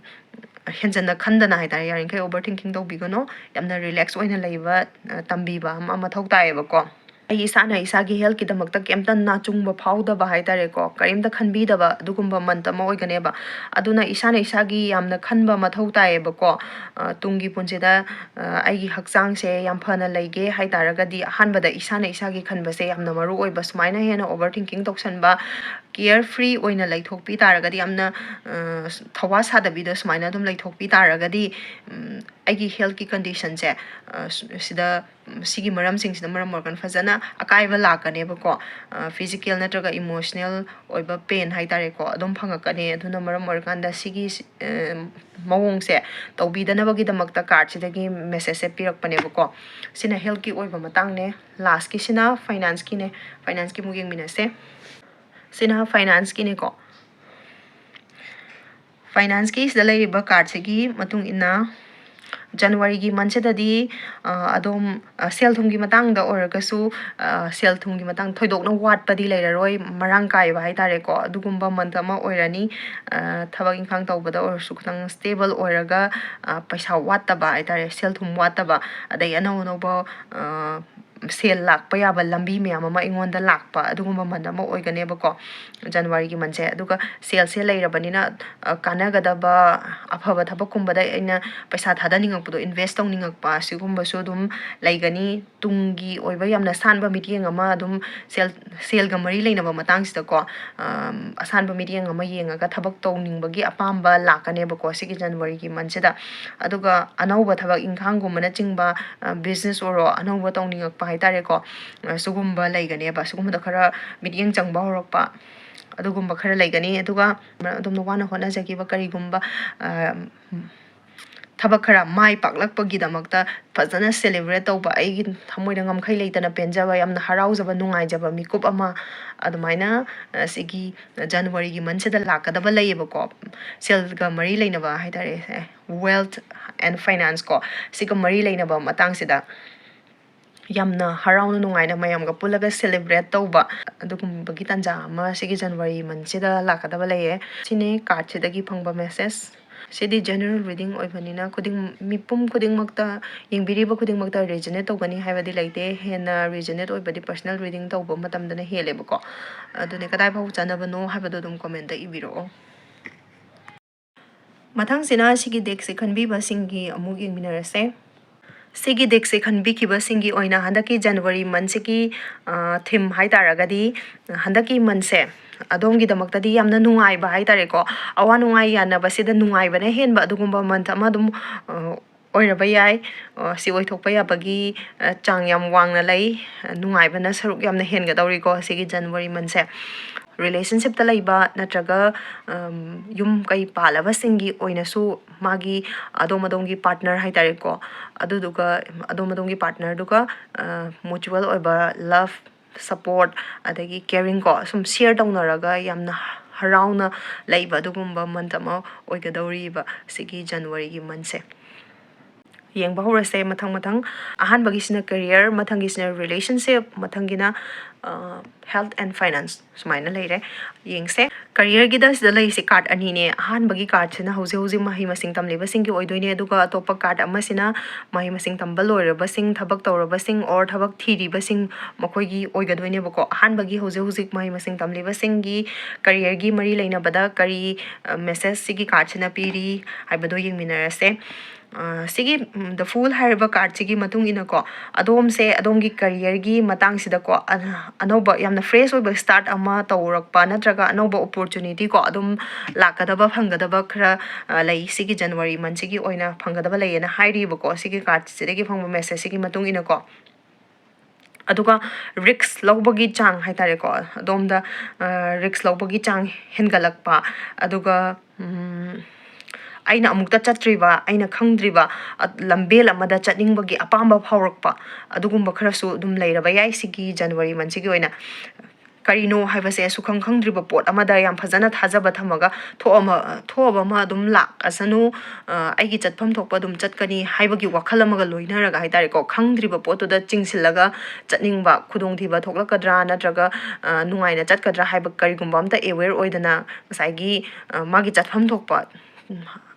ꯍꯦꯟꯖꯟꯅ ꯈꯟꯗꯅ ꯍꯥꯏ ꯇꯥꯔꯦ, ꯌꯥꯔꯤꯈꯩ overthinking ꯇꯧꯕꯤꯒꯅꯣ, ꯌꯥꯝꯅ relax ꯑꯣꯏꯅ ꯂꯩꯕ, ꯑ, ꯇꯝꯕꯤꯕ ꯑꯃ ꯃꯊꯧ ꯇꯥꯏꯌꯦꯕꯀꯣ꯫ ꯑꯩ ꯏꯁꯥꯅ ꯏꯁꯥꯒꯤ healthꯀꯤꯗꯃꯛꯇ ꯀꯩꯝꯇ ꯅꯥꯆꯨꯡꯕ ꯐꯥꯎꯗꯕ ꯍꯥꯏ ꯇꯥꯔꯦꯀꯣ, ꯀꯔꯤꯝꯇ ꯈꯟꯕꯤꯗꯕ ꯑꯗꯨꯒꯨꯝꯕ month ꯑꯃ ꯑꯣꯏꯒꯅꯦꯕ꯫ ꯑꯗꯨꯅ ꯏꯁꯥꯅ ꯏꯁꯥꯒꯤ ꯌꯥꯝꯅ ꯈꯟꯕ ꯃꯊꯧ ꯇꯥꯏꯌꯦꯕꯀꯣ꯫ ꯑ, ꯇꯨꯡꯒꯤ ꯄꯨꯟꯁꯤꯗ, ꯑ, ꯑꯩꯒꯤ ꯍꯛꯆꯥꯡꯁꯦ ꯌꯥꯝ ꯐꯅ ꯂꯩꯒꯦ ꯍꯥꯏ ꯇꯥꯔꯒꯗꯤ ꯑꯍꯥꯟꯕꯗ ꯏꯁꯥꯅ ꯏꯁꯥꯒꯤ ꯈꯟꯕꯁꯦ ꯌꯥꯝꯅ ꯃꯔꯨ ꯑꯣꯏꯕ꯫ ꯁꯨꯃꯥꯏꯅ ꯍꯦꯟꯅ overthinking ꯇꯧꯁꯟꯕ, ꯀꯤꯌꯔ ꯐ꯭ꯔꯤ ꯑꯣꯏꯅ ꯂꯩꯊꯣꯛꯄꯤ ꯇꯥꯔꯒꯗꯤ, ꯌꯥꯝꯅ, ꯑ, ꯊꯧꯋꯥ ꯁꯥꯗꯕꯤꯗ ꯁꯨꯃꯥꯏꯅ ꯑꯗꯨꯝ ꯂꯩꯊꯣꯛꯄꯤ ꯇꯥꯔꯒꯗꯤ, ꯎꯝ, ꯑꯩꯒꯤ ꯍꯦꯜꯠꯀꯤ ꯀꯟꯗꯤꯁꯟꯁꯦ, ꯑ, ꯁ-, ꯁꯤꯗ, ꯎꯝ, ꯁꯤꯒꯤ ꯃꯔꯝꯁꯤꯡꯁꯤꯅ ꯃꯔꯝ ꯑꯣꯏꯔꯀꯥꯟꯗ ꯐꯖꯅ ꯑꯀꯥꯏꯕ ꯂꯥꯛꯀꯅꯦꯕꯀꯣ꯫ ꯑ, ꯐꯤꯖꯤꯀꯦꯜ ꯅꯠꯇ꯭ꯔꯒ ꯏꯃꯣꯁꯅꯦꯜ ꯑꯣꯏꯕ ꯄꯦꯟ ꯍꯥꯏ ꯇꯥꯔꯦꯀꯣ, ꯑꯗꯨꯝ ꯐꯪꯉꯛꯀꯅꯤ꯫ ꯑꯗꯨꯅ ꯃꯔꯝ ꯑꯣꯏꯔꯀꯥꯟꯗ ꯁꯤꯒꯤ ꯁꯤ-, ꯑ, ꯃꯑꯣꯡꯁꯦ ꯇꯧꯕꯤꯗꯅꯕꯒꯤꯗꯃꯛꯇ ꯀꯥꯔꯠꯁꯤꯗꯒꯤ ꯃꯦꯁꯦꯖꯁꯦ ꯄꯤꯔꯛꯄꯅꯦꯕꯀꯣ꯫ ꯁꯤꯅ ꯍꯦꯜꯠꯀꯤ ꯑꯣꯏꯕ ꯃꯇꯥꯡꯅꯦ꯫ ꯂꯥꯁꯀꯤꯁꯤꯅ ꯐꯥꯏꯅꯥꯟꯁꯀꯤꯅꯦ꯫ ꯐꯥꯏꯅꯥꯟꯁꯀꯤ ꯑꯃꯨꯛ ꯌꯦꯡꯃꯤꯟꯅꯁꯦ꯫ ꯁꯤꯅ ꯐꯥꯏꯅꯥꯟꯁꯀꯤꯅꯦꯀꯣ꯫ ꯐꯥꯏꯅꯥꯟꯁꯀꯤ ꯁꯤꯗ ꯂꯩꯔꯤꯕ ꯀꯥꯔꯠꯁꯤꯒꯤ ꯃꯇꯨꯡ ꯏꯟꯅ ꯖꯅꯋꯥꯔꯤꯒꯤ ꯃꯟꯁꯤꯗꯗꯤ, ꯑ, ꯑꯗꯨꯝ, ꯑ, ꯁꯦꯜ ꯊꯨꯝꯒꯤ ꯃꯇꯥꯡꯗ ꯑꯣꯏꯔꯒꯁꯨ, ꯑ, ꯁꯦꯜ ꯊꯨꯝꯒꯤ ꯃꯇꯥꯡ ꯊꯣꯏꯗꯣꯛꯅ ꯋꯥꯠꯄꯗꯤ ꯂꯩꯔꯔꯣꯏ, ꯃꯔꯥꯡ ꯀꯥꯏꯕ ꯍꯥꯏ ꯇꯥꯔꯦꯀꯣ꯫ ꯑꯗꯨꯒꯨꯝꯕ ꯃꯟ ꯑꯃ ꯑꯣꯏꯔꯅꯤ꯫ ꯑ, ꯊꯕꯛ ꯏꯪꯈꯥꯡ ꯇꯧꯕꯗ ꯑꯣꯏꯔꯁꯨ ꯈꯤꯇꯪ ꯁ꯭ꯇꯦꯕꯜ ꯑꯣꯏꯔꯒ, ꯑ, ꯄꯩꯁꯥ ꯋꯥꯠꯇꯕ ꯍꯥꯏ ꯇꯥꯔꯦ, ꯁꯦꯜ ꯊꯨꯝ ꯋꯥꯠꯇꯕ, ꯑꯗꯩ ꯑꯅꯧ ꯑꯅꯧꯕ, ꯑ, ꯁꯦꯜ ꯂꯥꯛꯄ ꯌꯥꯕ ꯂꯝꯕꯤ ꯃꯌꯥꯝ ꯑꯃ ꯑꯩꯉꯣꯟꯗ ꯂꯥꯛꯄ, ꯑꯗꯨꯒꯨꯝꯕ ꯃꯟ ꯑꯃ ꯑꯣꯏꯒꯅꯦꯕꯀꯣ꯫ ꯖꯅꯋꯥꯔꯤꯒꯤ ꯃꯟꯁꯦ꯫ ꯑꯗꯨꯒ ꯁꯦꯜꯁꯦ ꯂꯩꯔꯕꯅꯤꯅ, ꯑ, ꯀꯥꯟꯅꯒꯗꯕ ꯑꯐꯕ ꯊꯕꯛꯀꯨꯝꯕꯗ ꯑꯩꯅ ꯄꯩꯁꯥ ꯊꯥꯗꯅꯤꯡꯉꯛꯄꯗꯣ, ꯏꯟꯚꯦꯁ ꯇꯧꯅꯤꯡꯉꯛꯄ, ꯑꯁꯤꯒꯨꯝꯕꯁꯨ ꯑꯗꯨꯝ ꯂꯩꯒꯅꯤ꯫ ꯇꯨꯡꯒꯤ ꯑꯣꯏꯕ ꯌꯥꯝꯅ ꯁꯥꯟꯕ ꯃꯤꯠꯌꯦꯡ ꯑꯃ ꯑꯗꯨꯝ ꯁꯦꯜ, ꯁꯦꯜꯒ ꯃꯔꯤ ꯂꯩꯅꯕ ꯃꯇꯥꯡꯁꯤꯗꯀꯣ, ꯑꯝ, ꯑꯁꯥꯟꯕ ꯃꯤꯠꯌꯦꯡ ꯑꯃ ꯌꯦꯡꯉꯒ ꯊꯕꯛ ꯇꯧꯅꯤꯡꯕꯒꯤ ꯑꯄꯥꯝꯕ ꯂꯥꯛꯀꯅꯦꯕꯀꯣ, ꯁꯤꯒꯤ ꯖꯅꯋꯥꯔꯤꯒꯤ ꯃꯟꯁꯤꯗ꯫ ꯑꯗꯨꯒ ꯑꯅꯧꯕ ꯊꯕꯛ ꯏꯪꯈꯥꯡꯒꯨꯝꯕꯅꯆꯤꯡꯕ, ꯑ, ꯕꯤꯖꯤꯅꯦꯁ ꯑꯣꯏꯔꯣ, ꯑꯅꯧꯕ ꯇꯧꯅꯤꯡꯉꯛꯄ ꯍꯥꯏ ꯇꯥꯔꯦꯀꯣ, ꯑ, ꯁꯤꯒꯨꯝꯕ ꯂꯩꯒꯅꯦꯕ꯫ ꯁꯤꯒꯨꯝꯕꯗ ꯈꯔ ꯃꯤꯠꯌꯦꯡ ꯆꯪꯕ ꯍꯧꯔꯛꯄ, ꯑꯗꯨꯒꯨꯝꯕ ꯈꯔ ꯂꯩꯒꯅꯤ꯫ ꯑꯗꯨꯒ ꯑꯗꯣꯝꯅ ꯋꯥꯅ ꯍꯣꯠꯅꯖꯈꯤꯕ ꯀꯔꯤꯒꯨꯝꯕ, ꯑ, ꯊꯕꯛ ꯈꯔ ꯃꯥꯏ ꯄꯥꯛꯂꯛꯄꯒꯤꯗꯃꯛꯇ ꯐꯖꯅ ꯁꯦꯂꯦꯕ꯭ꯔꯦꯠ ꯇꯧꯕ, ꯑꯩꯒꯤ ꯊꯃꯣꯏꯗ ꯉꯝꯈꯩ ꯂꯩꯇꯅ ꯄꯦꯟꯖꯕ, ꯌꯥꯝꯅ ꯍꯔꯥꯎꯖꯕ, ꯅꯨꯡꯉꯥꯏꯖꯕ ꯃꯤꯀꯨꯞ ꯑꯃ ꯑꯗꯨꯃꯥꯏꯅ, ꯑ, ꯁꯤꯒꯤ ꯖꯅꯋꯥꯔꯤꯒꯤ ꯃꯟꯁꯤꯗ ꯂꯥꯛꯀꯗꯕ ꯂꯩꯌꯦꯕꯀꯣ꯫ ꯁꯦꯜꯒ ꯃꯔꯤ ꯂꯩꯅꯕ ꯍꯥꯏ ꯇꯥꯔꯦ, wealth and finance ꯀꯣ, ꯁꯤꯒ ꯃꯔꯤ ꯂꯩꯅꯕ ꯃꯇꯥꯡꯁꯤꯗ ꯌꯥꯝꯅ ꯍꯔꯥꯎꯅ ꯅꯨꯡꯉꯥꯏꯅ ꯃꯌꯥꯝꯒ ꯄꯨꯜꯂꯒ ꯁꯦꯂꯦꯕ꯭ꯔꯦꯠ ꯇꯧꯕ, ꯑꯗꯨꯒꯨꯝꯕꯒꯤ ꯇꯥꯟꯖꯥ ꯑꯃ ꯁꯤꯒꯤ ꯖꯅꯋꯥꯔꯤ ꯃꯟꯁꯤꯗ ꯂꯥꯛꯀꯗꯕ ꯂꯩꯌꯦ꯫ ꯁꯤꯅꯤ ꯀꯥꯔꯠꯁꯤꯗꯒꯤ ꯐꯪꯕ ꯃꯦꯁꯦꯖ꯫ ꯁꯤꯗꯤ ꯖꯦꯅꯔꯦꯜ ꯔꯤꯗꯤꯡ ꯑꯣꯏꯕꯅꯤꯅ ꯈꯨꯗꯤꯡ-, ꯃꯤꯄꯨꯝ ꯈꯨꯗꯤꯡꯃꯛꯇ, ꯌꯦꯡꯕꯤꯔꯤꯕ ꯈꯨꯗꯤꯡꯃꯛꯇ ꯔꯤꯖꯅꯦꯠ ꯇꯧꯒꯅꯤ ꯍꯥꯏꯕꯗꯤ ꯂꯩꯇꯦ꯫ ꯍꯦꯟꯅ ꯔꯤꯖꯅꯦꯠ ꯑꯣꯏꯕꯗꯤ ꯄꯔꯁꯅꯦꯜ ꯔꯤꯗꯤꯡ ꯇꯧꯕ ꯃꯇꯝꯗꯅ ꯍꯦꯜꯂꯦꯕꯀꯣ꯫ ꯑꯗꯨꯅꯦ, ꯀꯗꯥꯏ ꯐꯥꯎ ꯆꯥꯟꯅꯕꯅꯣ ꯍꯥꯏꯕꯗꯣ ꯑꯗꯨꯝ ꯀꯣꯃꯦꯟꯇ ꯏꯕꯤꯔꯛꯑꯣ꯫ ꯃꯊꯪꯁꯤꯅ ꯁꯤꯒꯤ ꯗꯦꯛꯁꯦ ꯈꯟꯕꯤꯕꯁꯤꯡꯒꯤ ꯑꯃꯨꯛ ꯌꯦꯡꯃꯤꯟꯅꯔꯁꯦ꯫ ꯁꯤꯒꯤ ꯗꯦꯛꯁꯦ ꯈꯟꯕꯤꯈꯤꯕꯁꯤꯡꯒꯤ ꯑꯣꯏꯅ ꯍꯟꯗꯛꯀꯤ ꯖꯅꯋꯥꯔꯤ ꯃꯟꯁꯤꯒꯤ, ꯑ, ꯊꯤꯝ ꯍꯥꯏ ꯇꯥꯔꯒꯗꯤ, ꯍꯟꯗꯛꯀꯤ ꯃꯟꯁꯦ ꯑꯗꯣꯝꯒꯤꯗꯃꯛꯇꯗꯤ ꯌꯥꯝꯅ ꯅꯨꯡꯉꯥꯏꯕ ꯍꯥꯏꯇꯥꯔꯦꯀꯣ, ꯑꯋꯥ ꯅꯨꯡꯉꯥꯏ ꯌꯥꯅꯕꯁꯤꯗ ꯅꯨꯡꯉꯥꯏꯕꯅ ꯍꯦꯟꯕ ꯑꯗꯨꯒꯨꯝꯕ month ꯑꯃ ꯑꯗꯨꯝ, ꯑ, ꯑꯣꯏꯔꯕ ꯌꯥꯏ꯫ ꯑ, ꯁꯤ ꯑꯣꯏꯊꯣꯛꯄ ꯌꯥꯕꯒꯤ, ꯑ, ꯆꯥꯡ ꯌꯥꯝ ꯋꯥꯡꯅ ꯂꯩ꯫ ꯑ, ꯅꯨꯡꯉꯥꯏꯕꯅ ꯁꯔꯨꯛ ꯌꯥꯝꯅ ꯍꯦꯟꯒꯗꯧꯔꯤꯀꯣ ꯁꯤꯒꯤ January monthꯁꯦ꯫ Relationshipꯇ ꯂꯩꯕ ꯅꯠꯇ꯭ꯔꯒ, ꯑꯝ, ꯌꯨꯝ ꯀꯩ ꯄꯥꯜꯂꯕꯁꯤꯡꯒꯤ ꯑꯣꯏꯅꯁꯨ ꯃꯥꯒꯤ ꯑꯗꯣꯝ ꯑꯗꯣꯝꯒꯤ partner ꯍꯥꯏꯇꯥꯔꯦꯀꯣ, ꯑꯗꯨꯗꯨꯒ ꯑꯗꯣꯝ ꯑꯗꯣꯝꯒꯤ partnerꯗꯨꯒ, ꯑ, mutual ꯑꯣꯏꯕ love, support, ꯑꯗꯒꯤ caring ꯀꯣ, ꯁꯨꯝ share ꯇꯧꯅꯔꯒ ꯌꯥꯝꯅ ꯍꯔꯥꯎꯅ ꯂꯩꯕ ꯑꯗꯨꯒꯨꯝꯕ month ꯑꯃ ꯑꯣꯏꯒꯗꯧꯔꯤꯕ ꯁꯤꯒꯤ Januaryꯒꯤ monthꯁꯦ꯫ ꯌꯦꯡꯕ ꯍꯧꯔꯁꯦ ꯃꯊꯪ ꯃꯊꯪ꯫ ꯑꯍꯥꯟꯕꯒꯤꯁꯤꯅ career, ꯃꯊꯪꯒꯤꯁꯤꯅ relationship, ꯃꯊꯪꯒꯤꯅ, ꯑ, health and finance ꯁꯨꯃꯥꯏꯅ ꯂꯩꯔꯦ꯫ ꯌꯦꯡꯁꯦ꯫ Careerꯒꯤꯗ ꯁꯤꯗ ꯂꯩꯔꯤꯁꯦ card ꯑꯅꯤꯅꯦ꯫ ꯑꯍꯥꯟꯕꯒꯤ cardꯁꯤꯅ ꯍꯧꯖꯤꯛ ꯍꯧꯖꯤꯛ ꯃꯍꯩ ꯃꯁꯤꯡ ꯇꯝꯂꯤꯕꯁꯤꯡꯒꯤ ꯑꯣꯏꯗꯣꯏꯅꯦ, ꯑꯗꯨꯒ ꯑꯇꯣꯞꯄ card ꯑꯃꯁꯤꯅ ꯃꯍꯩ ꯃꯁꯤꯡ ꯇꯝꯕ ꯂꯣꯏꯔꯕꯁꯤꯡ, ꯊꯕꯛ ꯇꯧꯔꯕꯁꯤꯡ, or ꯊꯕꯛ ꯊꯤꯔꯤꯕꯁꯤꯡ, ꯃꯈꯣꯏꯒꯤ ꯑꯣꯏꯒꯗꯣꯏꯅꯦꯕꯀꯣ꯫ ꯑꯍꯥꯟꯕꯒꯤ ꯍꯧꯖꯤꯛ ꯍꯧꯖꯤꯛ ꯃꯍꯩ ꯃꯁꯤꯡ ꯇꯝꯂꯤꯕꯁꯤꯡꯒꯤ careerꯒꯤ ꯃꯔꯤ ꯂꯩꯅꯕꯗ ꯀꯔꯤ, ꯑ, message ꯁꯤꯒꯤ cardꯁꯤꯅ ꯄꯤꯔꯤ ꯍꯥꯏꯕꯗꯣ ꯌꯦꯡꯃꯤꯟꯅꯔꯁꯦ꯫ ꯑ, ꯁꯤꯒꯤ, ꯎꯝ, The Fool ꯍꯥꯏꯔꯤꯕ cardꯁꯤꯒꯤ ꯃꯇꯨꯡ ꯏꯟꯅꯀꯣ, ꯑꯗꯣꯝꯁꯦ ꯑꯗꯣꯝꯒꯤ careerꯒꯤ ꯃꯇꯥꯡꯁꯤꯗꯀꯣ, ꯑ-, ꯑꯅꯧꯕ ꯌꯥꯝꯅ fresh ꯑꯣꯏꯕ start ꯑꯃ ꯇꯧꯔꯛꯄ ꯅꯠꯇ꯭ꯔꯒ ꯑꯅꯧꯕ opportunity ꯀꯣ, ꯑꯗꯨꯝ ꯂꯥꯛꯀꯗꯕ, ꯐꯪꯒꯗꯕ ꯈꯔ, ꯑ, ꯂꯩ ꯁꯤꯒꯤ January monthꯁꯤꯒꯤ ꯑꯣꯏꯅ ꯐꯪꯒꯗꯕ ꯂꯩꯌꯦꯅ ꯍꯥꯏꯔꯤꯕꯀꯣ, ꯁꯤꯒꯤ cardꯁꯤꯗꯒꯤ ꯐꯪꯕ messageꯁꯤꯒꯤ ꯃꯇꯨꯡ ꯏꯟꯅꯀꯣ꯫ ꯑꯗꯨꯒ risk ꯂꯧꯕꯒꯤ ꯆꯥꯡ ꯍꯥꯏꯇꯥꯔꯦꯀꯣ, ꯑꯗꯣꯝꯗ, ꯑ, risk ꯂꯧꯕꯒꯤ ꯆꯥꯡ ꯍꯦꯟꯒꯠꯂꯛꯄ, ꯑꯗꯨꯒ, ꯎꯝ, ꯑꯩꯅ ꯑꯃꯨꯛꯇ ꯆꯠꯇ꯭ꯔꯤꯕ, ꯑꯩꯅ ꯈꯪꯗ꯭ꯔꯤꯕ, ꯑ, ꯂꯝꯕꯦꯜ ꯑꯃꯗ ꯆꯠꯅꯤꯡꯕꯒꯤ ꯑꯄꯥꯝꯕ ꯐꯥꯎꯔꯛꯄ, ꯑꯗꯨꯒꯨꯝꯕ ꯈꯔꯁꯨ ꯑꯗꯨꯝ ꯂꯩꯔꯕ ꯌꯥꯏ ꯁꯤꯒꯤ January monthꯁꯤꯒꯤ ꯑꯣꯏꯅ꯫ ꯀꯔꯤꯅꯣ ꯍꯥꯏꯕꯁꯦ ꯁꯨꯈꯪ ꯈꯪꯗ꯭ꯔꯤꯕ ꯄꯣꯠ ꯑꯃꯗ ꯌꯥꯝ ꯐꯖꯅ ꯊꯥꯖꯕ ꯊꯝꯃꯒ ꯊꯣꯛꯑꯃ-, ꯊꯣꯛꯑꯕ ꯑꯃ ꯑꯗꯨꯝ ꯂꯥꯛꯑꯁꯅꯨ, ꯑ, ꯑꯩꯒꯤ ꯆꯠꯐꯝ ꯊꯣꯛꯄ ꯑꯗꯨꯝ ꯆꯠꯀꯅꯤ ꯍꯥꯏꯕꯒꯤ ꯋꯥꯈꯜ ꯑꯃꯒ ꯂꯣꯏꯅꯔꯒ ꯍꯥꯏꯇꯥꯔꯦꯀꯣ, ꯈꯪꯗ꯭ꯔꯤꯕ ꯄꯣꯠꯇꯨꯗ ꯆꯤꯡꯁꯤꯜꯂꯒ ꯆꯠꯅꯤꯡꯕ, ꯈꯨꯗꯣꯡꯊꯤꯕ ꯊꯣꯛꯂꯛꯀꯗ꯭ꯔꯥ ꯅꯠꯇ꯭ꯔꯒ, ꯑ, ꯅꯨꯡꯉꯥꯏꯅ ꯆꯠꯀꯗ꯭ꯔꯥ ꯍꯥꯏꯕ ꯀꯔꯤꯒꯨꯝꯕ ꯑꯝꯇ aware ꯑꯣꯏꯗꯅ ꯉꯁꯥꯏꯒꯤ, ꯑ, ꯃꯥꯒꯤ ꯆꯠꯐꯝ ꯊꯣꯛꯄ, ꯎꯝ,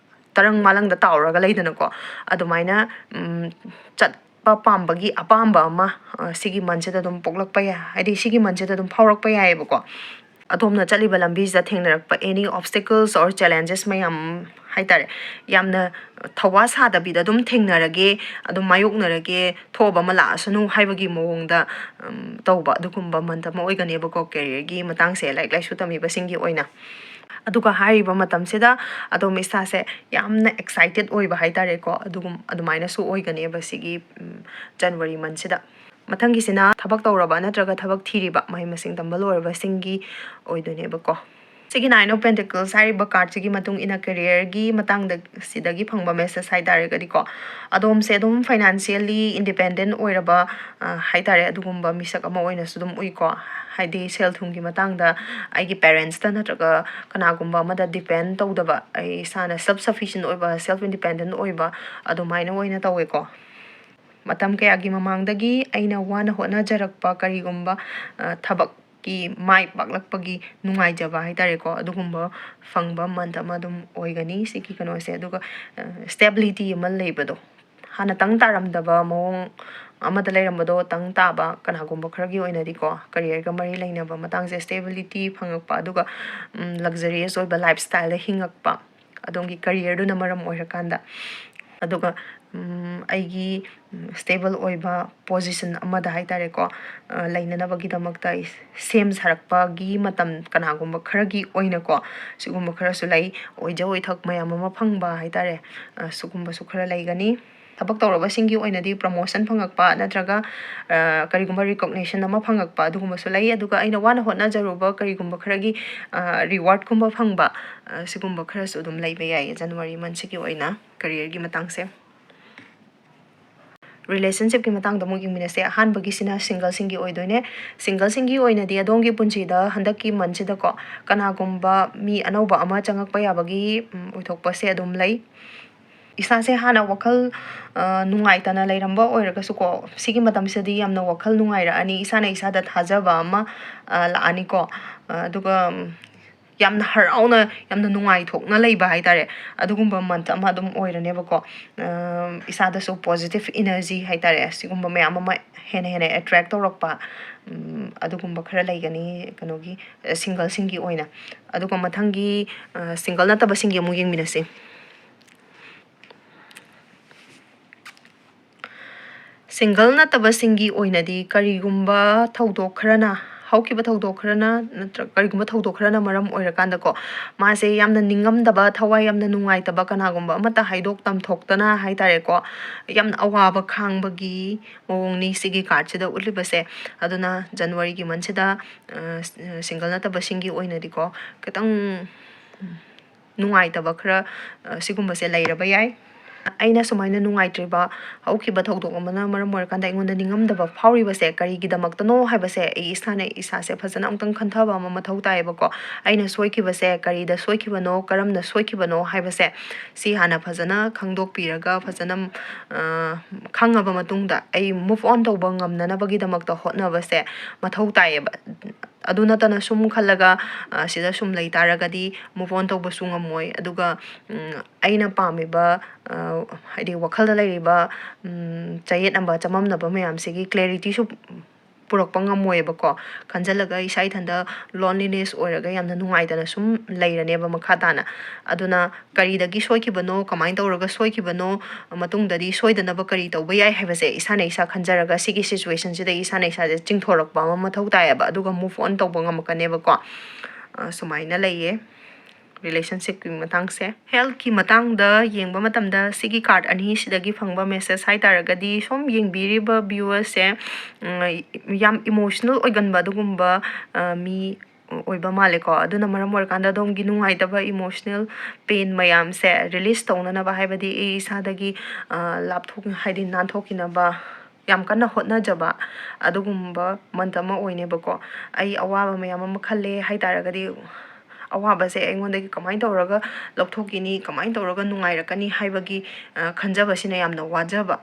ꯇꯔꯪ ꯃꯥꯂꯪꯗ ꯇꯥꯎꯔꯒ ꯂꯩꯗꯅꯀꯣ, ꯑꯗꯨꯃꯥꯏꯅ, ꯎꯝ, ꯆꯠꯄ ꯄꯥꯝꯕꯒꯤ ꯑꯄꯥꯝꯕ ꯑꯃ, ꯑ, ꯁꯤꯒꯤ monthꯁꯤꯗ ꯑꯗꯨꯝ ꯄꯣꯛꯂꯛꯄ ꯌꯥꯏ, ꯍꯥꯏꯗꯤ ꯁꯤꯒꯤ monthꯁꯤꯗ ꯑꯗꯨꯝ ꯐꯥꯎꯔꯛꯄ ꯌꯥꯏꯑꯕꯀꯣ꯫ ꯑꯗꯣꯝꯅ ꯆꯠꯂꯤꯕ ꯂꯝꯕꯤꯁꯤꯗ ꯊꯦꯡꯅꯔꯛꯄ any obstacles or challenges ꯃꯌꯥꯝ ꯍꯥꯏ ꯇꯥꯔꯦ, ꯌꯥꯝꯅ ꯊꯧꯋꯥ ꯁꯥꯗꯕꯤꯗ ꯑꯗꯨꯝ ꯊꯦꯡꯅꯔꯒꯦ, ꯑꯗꯨꯝ ꯃꯥꯌꯣꯛꯅꯔꯒꯦ, ꯊꯣꯛꯑꯕ ꯑꯃ ꯂꯥꯛꯑꯁꯅꯨ ꯍꯥꯏꯕꯒꯤ ꯃꯑꯣꯡꯗ, ꯎꯝ, ꯇꯧꯕ ꯑꯗꯨꯒꯨꯝꯕ month ꯑꯃ ꯑꯣꯏꯒꯅꯦꯕꯀꯣ careerꯒꯤ ꯃꯇꯥꯡꯁꯦ, ꯂꯥꯏꯔꯤꯛ ꯂꯥꯏꯁꯨ ꯇꯝꯃꯤꯕꯁꯤꯡꯒꯤ ꯑꯣꯏꯅ꯫ ꯑꯗꯨꯒ ꯍꯥꯏꯔꯤꯕ ꯃꯇꯝꯁꯤꯗ ꯑꯗꯣꯝ ꯏꯁꯥꯁꯦ ꯌꯥꯝꯅ excited ꯑꯣꯏꯕ ꯍꯥꯏ ꯇꯥꯔꯦꯀꯣ, ꯑꯗꯨꯒꯨꯝ-, ꯑꯗꯨꯃꯥꯏꯅꯁꯨ ꯑꯣꯏꯒꯅꯦꯕ ꯁꯤꯒꯤ, ꯎꯝ, January monthꯁꯤꯗ꯫ ꯃꯊꯪꯒꯤꯁꯤꯅ ꯊꯕꯛ ꯇꯧꯔꯕ ꯅꯠꯇ꯭ꯔꯒ ꯊꯕꯛ ꯊꯤꯔꯤꯕ ꯃꯍꯩ ꯃꯁꯤꯡ ꯇꯝꯕ ꯂꯣꯏꯔꯕꯁꯤꯡꯒꯤ ꯑꯣꯏꯗꯣꯏꯅꯦꯕꯀꯣ꯫ ꯁꯤꯒꯤ Nine of Pentacles ꯍꯥꯏꯔꯤꯕ cardꯁꯤꯒꯤ ꯃꯇꯨꯡ ꯏꯟꯅ careerꯒꯤ ꯃꯇꯥꯡꯗ ꯁꯤꯗꯒꯤ ꯐꯪꯕ message ꯍꯥꯏ ꯇꯥꯔꯒꯗꯤꯀꯣ, ꯑꯗꯣꯝꯁꯦ ꯑꯗꯨꯝ financially independent ꯑꯣꯏꯔꯕ, ꯑ, ꯍꯥꯏ ꯇꯥꯔꯦ, ꯑꯗꯨꯒꯨꯝꯕ ꯃꯤꯁꯛ ꯑꯃ ꯑꯣꯏꯅꯁꯨ ꯑꯗꯨꯝ ꯎꯏꯀꯣ꯫ ꯍꯥꯏꯗꯤ ꯁꯦꯜ ꯊꯨꯝꯒꯤ ꯃꯇꯥꯡꯗ ꯑꯩꯒꯤ parentsꯇ ꯅꯠꯇ꯭ꯔꯒ ꯀꯅꯥꯒꯨꯝꯕ ꯑꯃꯗ depend ꯇꯧꯗꯕ, ꯑꯩ ꯏꯁꯥꯅ self sufficient ꯑꯣꯏꯕ, self independent ꯑꯣꯏꯕ ꯑꯗꯨꯃꯥꯏꯅ ꯑꯣꯏꯅ ꯇꯧꯋꯦꯀꯣ꯫ ꯃꯇꯝ ꯀꯌꯥꯒꯤ ꯃꯃꯥꯡꯗꯒꯤ ꯑꯩꯅ ꯋꯥꯅ ꯍꯣꯠꯅꯖꯔꯛꯄ ꯀꯔꯤꯒꯨꯝꯕ, ꯑ, ꯊꯕꯛꯀꯤ ꯃꯥꯏ ꯄꯥꯛꯂꯛꯄꯒꯤ ꯅꯨꯡꯉꯥꯏꯖꯕ ꯍꯥꯏ ꯇꯥꯔꯦꯀꯣ, ꯑꯗꯨꯒꯨꯝꯕ ꯐꯪꯕ month ꯑꯃ ꯑꯗꯨꯝ ꯑꯣꯏꯒꯅꯤ ꯁꯤꯒꯤ ꯀꯩꯅꯣꯁꯦ꯫ ꯑꯗꯨꯒ, ꯑ, stability ꯑꯃ ꯂꯩꯕꯗꯣ, ꯍꯥꯟꯅ ꯇꯪ ꯇꯥꯔꯝꯗꯕ ꯃꯑꯣꯡ ꯑꯃꯗ ꯂꯩꯔꯝꯕꯗꯣ ꯇꯪ ꯇꯥꯕ, ꯀꯅꯥꯒꯨꯝꯕ ꯈꯔꯒꯤ ꯑꯣꯏꯅꯗꯤꯀꯣ careerꯒ ꯃꯔꯤ ꯂꯩꯅꯕ ꯃꯇꯥꯡꯁꯦ stability ꯐꯪꯉꯛꯄ, ꯑꯗꯨꯒ, ꯎꯝ, luxurious ꯑꯣꯏꯕ lifestyleꯗ ꯍꯤꯡꯉꯛꯄ, ꯑꯗꯣꯝꯒꯤ careerꯗꯨꯅ ꯃꯔꯝ ꯑꯣꯏꯔꯀꯥꯟꯗ꯫ ꯑꯗꯨꯒ, ꯎꯝ, ꯑꯩꯒꯤ, ꯎꯝ, stable ꯑꯣꯏꯕ position ꯑꯃꯗ ꯍꯥꯏ ꯇꯥꯔꯦꯀꯣ, ꯑ, ꯂꯩꯅꯅꯕꯒꯤꯗꯃꯛꯇ ꯑꯩ ꯁꯦꯝ ꯁꯥꯔꯛꯄꯒꯤ ꯃꯇꯝ ꯀꯅꯥꯒꯨꯝꯕ ꯈꯔꯒꯤ ꯑꯣꯏꯅꯀꯣ, ꯁꯤꯒꯨꯝꯕ ꯈꯔꯁꯨ ꯂꯩ꯫ ꯑꯣꯏꯖ ꯑꯣꯏꯊꯛ ꯃꯌꯥꯝ ꯑꯃ ꯐꯪꯕ ꯍꯥꯏ ꯇꯥꯔꯦ, ꯑ, ꯁꯤꯒꯨꯝꯕꯁꯨ ꯈꯔ ꯂꯩꯒꯅꯤ꯫ ꯊꯕꯛ ꯇꯧꯔꯕꯁꯤꯡꯒꯤ ꯑꯣꯏꯅꯗꯤ promotion ꯐꯪꯉꯛꯄ ꯅꯠꯇ꯭ꯔꯒ, ꯑ, ꯀꯔꯤꯒꯨꯝꯕ recognition ꯑꯃ ꯐꯪꯉꯛꯄ ꯑꯗꯨꯒꯨꯝꯕꯁꯨ ꯂꯩ꯫ ꯑꯗꯨꯒ ꯑꯩꯅ ꯋꯥꯅ ꯍꯣꯠꯅꯖꯔꯨꯕ ꯀꯔꯤꯒꯨꯝꯕ ꯈꯔꯒꯤ, ꯑ, rewardꯀꯨꯝꯕ ꯐꯪꯕ, ꯑ, ꯁꯤꯒꯨꯝꯕ ꯈꯔꯁꯨ ꯑꯗꯨꯝ ꯂꯩꯕ ꯌꯥꯏ January monthꯁꯤꯒꯤ ꯑꯣꯏꯅ careerꯒꯤ ꯃꯇꯥꯡꯁꯦ꯫ Relationshipꯀꯤ ꯃꯇꯥꯡꯗ ꯑꯃꯨꯛ ꯌꯦꯡꯃꯤꯟꯅꯁꯦ꯫ ꯑꯍꯥꯟꯕꯒꯤꯁꯤꯅ singleꯁꯤꯡꯒꯤ ꯑꯣꯏꯗꯣꯏꯅꯦ꯫ Singleꯁꯤꯡꯒꯤ ꯑꯣꯏꯅꯗꯤ ꯑꯗꯣꯝꯒꯤ ꯄꯨꯟꯁꯤꯗ ꯍꯟꯗꯛꯀꯤ monthꯁꯤꯗꯀꯣ ꯀꯅꯥꯒꯨꯝꯕ ꯃꯤ ꯑꯅꯧꯕ ꯑꯃ ꯆꯪꯉꯛꯄ ꯌꯥꯕꯒꯤ, ꯎꯝ, ꯑꯣꯏꯊꯣꯛꯄꯁꯦ ꯑꯗꯨꯝ ꯂꯩ꯫ ꯏꯁꯥꯁꯦ ꯍꯥꯟꯅ ꯋꯥꯈꯜ, ꯑ, ꯅꯨꯡꯉꯥꯏꯇꯅ ꯂꯩꯔꯝꯕ ꯑꯣꯏꯔꯒꯁꯨꯀꯣ, ꯁꯤꯒꯤ ꯃꯇꯝꯁꯤꯗꯗꯤ ꯌꯥꯝꯅ ꯋꯥꯈꯜ ꯅꯨꯡꯉꯥꯏꯔꯛꯑꯅꯤ, ꯏꯁꯥꯅ ꯏꯁꯥꯗ ꯊꯥꯖꯕ ꯑꯃ, ꯑ, ꯂꯥꯛꯑꯅꯤꯀꯣ꯫ ꯑ, ꯑꯗꯨꯒ, ꯎꯝ, ꯌꯥꯝꯅ ꯍꯔꯥꯎꯅ, ꯌꯥꯝꯅ ꯅꯨꯡꯉꯥꯏꯊꯣꯛꯅ ꯂꯩꯕ ꯍꯥꯏ ꯇꯥꯔꯦ, ꯑꯗꯨꯒꯨꯝꯕ month ꯑꯃ ꯑꯗꯨꯝ ꯑꯣꯏꯔꯅꯦꯕꯀꯣ꯫ ꯑ, ꯏꯁꯥꯗꯁꯨ positive energy ꯍꯥꯏ ꯇꯥꯔꯦ, ꯁꯤꯒꯨꯝꯕ ꯃꯌꯥꯝ ꯑꯃ ꯍꯦꯟꯅ ꯍꯦꯟꯅ attract ꯇꯧꯔꯛꯄ, ꯎꯝ, ꯑꯗꯨꯒꯨꯝꯕ ꯈꯔ ꯂꯩꯒꯅꯤ ꯀꯩꯅꯣꯒꯤ, ꯑ, singleꯁꯤꯡꯒꯤ ꯑꯣꯏꯅ꯫ ꯑꯗꯨꯒ ꯃꯊꯪꯒꯤ, ꯑ, single ꯅꯠꯇꯕꯁꯤꯡꯒꯤ ꯑꯃꯨꯛ ꯌꯦꯡꯃꯤꯟꯅꯁꯤ꯫ Single ꯅꯠꯇꯕꯁꯤꯡꯒꯤ ꯑꯣꯏꯅꯗꯤ ꯀꯔꯤꯒꯨꯝꯕ ꯊꯧꯗꯣꯛ ꯈꯔꯅ, ꯍꯧꯈꯤꯕ ꯊꯧꯗꯣꯛ ꯈꯔꯅ ꯅꯠꯇ꯭ꯔꯒ ꯀꯔꯤꯒꯨꯝꯕ ꯊꯧꯗꯣꯛ ꯈꯔꯅ ꯃꯔꯝ ꯑꯣꯏꯔꯀꯥꯟꯗꯀꯣ, ꯃꯥꯁꯦ ꯌꯥꯝꯅ ꯅꯤꯡꯉꯝꯗꯕ, ꯊꯋꯥꯏ ꯌꯥꯝꯅ ꯅꯨꯡꯉꯥꯏꯇꯕ, ꯀꯅꯥꯒꯨꯝꯕ ꯑꯃꯠꯇ ꯍꯥꯏꯗꯣꯛ ꯇꯝꯊꯣꯛꯇꯅ ꯍꯥꯏ ꯇꯥꯔꯦꯀꯣ, ꯌꯥꯝꯅ ꯑꯋꯥꯕ ꯈꯥꯡꯕꯒꯤ ꯃꯑꯣꯡꯅꯤ ꯁꯤꯒꯤ cardꯁꯤꯗ ꯎꯠꯂꯤꯕꯁꯦ꯫ ꯑꯗꯨꯅ Januaryꯒꯤ monthꯁꯤꯗ, ꯑ, single ꯅꯠꯇꯕꯁꯤꯡꯒꯤ ꯑꯣꯏꯅꯗꯤꯀꯣ, ꯈꯤꯇꯪ ꯅꯨꯡꯉꯥꯏꯇꯕ ꯈꯔ, ꯑ, ꯁꯤꯒꯨꯝꯕꯁꯦ ꯂꯩꯔꯕ ꯌꯥꯏ꯫ ꯑꯩꯅ ꯁꯨꯃꯥꯏꯅ ꯅꯨꯡꯉꯥꯏꯇ꯭ꯔꯤꯕ, ꯍꯧꯈꯤꯕ ꯊꯧꯗꯣꯛ ꯑꯃꯅ ꯃꯔꯝ ꯑꯣꯏꯔꯀꯥꯟꯗ ꯑꯩꯉꯣꯟꯗ ꯅꯤꯡꯉꯝꯗꯕ ꯐꯥꯎꯔꯤꯕꯁꯦ ꯀꯔꯤꯒꯤꯗꯃꯛꯇꯅꯣ ꯍꯥꯏꯕꯁꯦ ꯑꯩ ꯏꯁꯥꯅ ꯏꯁꯥꯁꯦ ꯐꯖꯅ ꯑꯃꯨꯛꯇꯪ ꯈꯟꯊꯕ ꯑꯃ ꯃꯊꯧ ꯇꯥꯏꯌꯦꯕꯀꯣ꯫ ꯑꯩꯅ ꯁꯣꯏꯈꯤꯕꯁꯦ ꯀꯔꯤꯗ ꯁꯣꯏꯈꯤꯕꯅꯣ, ꯀꯔꯝꯅ ꯁꯣꯏꯈꯤꯕꯅꯣ ꯍꯥꯏꯕꯁꯦ, ꯁꯤ ꯍꯥꯟꯅ ꯐꯖꯅ ꯈꯪꯗꯣꯛꯄꯤꯔꯒ, ꯐꯖꯅ, ꯑ, ꯈꯪꯉꯕ ꯃꯇꯨꯡꯗ ꯑꯩ move on ꯇꯧꯕ ꯉꯝꯅꯅꯕꯒꯤꯗꯃꯛꯇ ꯍꯣꯠꯅꯕꯁꯦ ꯃꯊꯧ ꯇꯥꯏꯌꯦꯕ꯫ ꯑꯗꯨ ꯅꯠꯇꯅ ꯁꯨꯝ ꯈꯜꯂꯒ, ꯑ, ꯁꯤꯗ ꯁꯨꯝ ꯂꯩ ꯇꯥꯔꯒꯗꯤ move on ꯇꯧꯕꯁꯨ ꯉꯝꯃꯣꯏ꯫ ꯑꯗꯨꯒ, ꯎꯝ, ꯑꯩꯅ ꯄꯥꯝꯃꯤꯕ, ꯑ, ꯍꯥꯏꯗꯤ ꯋꯥꯈꯜꯗ ꯂꯩꯔꯤꯕ, ꯎꯝ, ꯆꯌꯦꯠꯅꯕ, ꯆꯃꯝꯅꯕ ꯃꯌꯥꯝꯁꯤꯒꯤ clarityꯁꯨ ꯄꯨꯔꯛꯄ ꯉꯝꯃꯣꯏꯕꯀꯣ꯫ ꯈꯟꯖꯤꯜꯂꯒ ꯏꯁꯥ ꯏꯊꯟꯗ loneliness ꯑꯣꯏꯔꯒ ꯌꯥꯝꯅ ꯅꯨꯡꯉꯥꯏꯇꯅ ꯁꯨꯝ ꯂꯩꯔꯅꯦꯕ ꯃꯈꯥ ꯇꯥꯅ꯫ ꯑꯗꯨꯅ ꯀꯔꯤꯗꯒꯤ ꯁꯣꯏꯈꯤꯕꯅꯣ, ꯀꯃꯥꯏꯅ ꯇꯧꯔꯒ ꯁꯣꯏꯈꯤꯕꯅꯣ, ꯃꯇꯨꯡꯗꯗꯤ ꯁꯣꯏꯗꯅꯕ ꯀꯔꯤ ꯇꯧꯕ ꯌꯥꯏ ꯍꯥꯏꯕꯁꯦ ꯏꯁꯥꯅ ꯏꯁꯥ ꯈꯟꯖꯔꯒ, ꯁꯤꯒꯤ situationꯁꯤꯗ ꯏꯁꯥꯅ ꯏꯁꯥꯁꯦ ꯆꯤꯡꯊꯣꯔꯛꯄ ꯑꯃ ꯃꯊꯧ ꯇꯥꯏꯌꯦꯕ, ꯑꯗꯨꯒ move on ꯇꯧꯕ ꯉꯝꯃꯛꯀꯅꯦꯕꯀꯣ꯫ ꯑ, ꯁꯨꯃꯥꯏꯅ ꯂꯩꯌꯦ relationshipꯀꯤ ꯃꯇꯥꯡꯁꯦ꯫ Healthꯀꯤ ꯃꯇꯥꯡꯗ ꯌꯦꯡꯕ ꯃꯇꯝꯗ, ꯁꯤꯒꯤ card ꯑꯅꯤꯁꯤꯗꯒꯤ ꯐꯪꯕ message ꯍꯥꯏ ꯇꯥꯔꯒꯗꯤ, ꯁꯣꯝ ꯌꯦꯡꯕꯤꯔꯤꯕ viewerꯁꯦ, ꯎꯝ, ꯌꯥꯝ emotional ꯑꯣꯏꯒꯟꯕ ꯑꯗꯨꯒꯨꯝꯕ, ꯑ, ꯃꯤ ꯑꯣꯏꯕ ꯃꯥꯜꯂꯦꯀꯣ꯫ ꯑꯗꯨꯅ ꯃꯔꯝ ꯑꯣꯏꯔꯀꯥꯟꯗ ꯑꯗꯣꯝꯒꯤ ꯅꯨꯡꯉꯥꯏꯇꯕ emotional pain ꯃꯌꯥꯝꯁꯦ release ꯇꯧꯅꯅꯕ, ꯍꯥꯏꯕꯗꯤ ꯑꯩ ꯏꯁꯥꯗꯒꯤ, ꯑ, ꯂꯥꯞꯊꯣꯛ-, ꯍꯥꯏꯗꯤ ꯅꯥꯟꯊꯣꯛꯈꯤꯅꯕ ꯌꯥꯝ ꯀꯟꯅ ꯍꯣꯠꯅꯖꯕ ꯑꯗꯨꯒꯨꯝꯕ month ꯑꯃ ꯑꯣꯏꯅꯦꯕꯀꯣ꯫ ꯑꯩ ꯑꯋꯥꯕ ꯃꯌꯥꯝ ꯑꯃ ꯈꯜꯂꯦ ꯍꯥꯏ ꯇꯥꯔꯒꯗꯤ, ꯑꯋꯥꯕꯁꯦ ꯑꯩꯉꯣꯟꯗꯒꯤ ꯀꯃꯥꯏꯅ ꯇꯧꯔꯒ ꯂꯧꯊꯣꯛꯈꯤꯅꯤ, ꯀꯃꯥꯏꯅ ꯇꯧꯔꯒ ꯅꯨꯡꯉꯥꯏꯔꯛꯀꯅꯤ ꯍꯥꯏꯕꯒꯤ, ꯑ, ꯈꯟꯖꯕꯁꯤꯅ ꯌꯥꯝꯅ ꯋꯥꯖꯕ꯫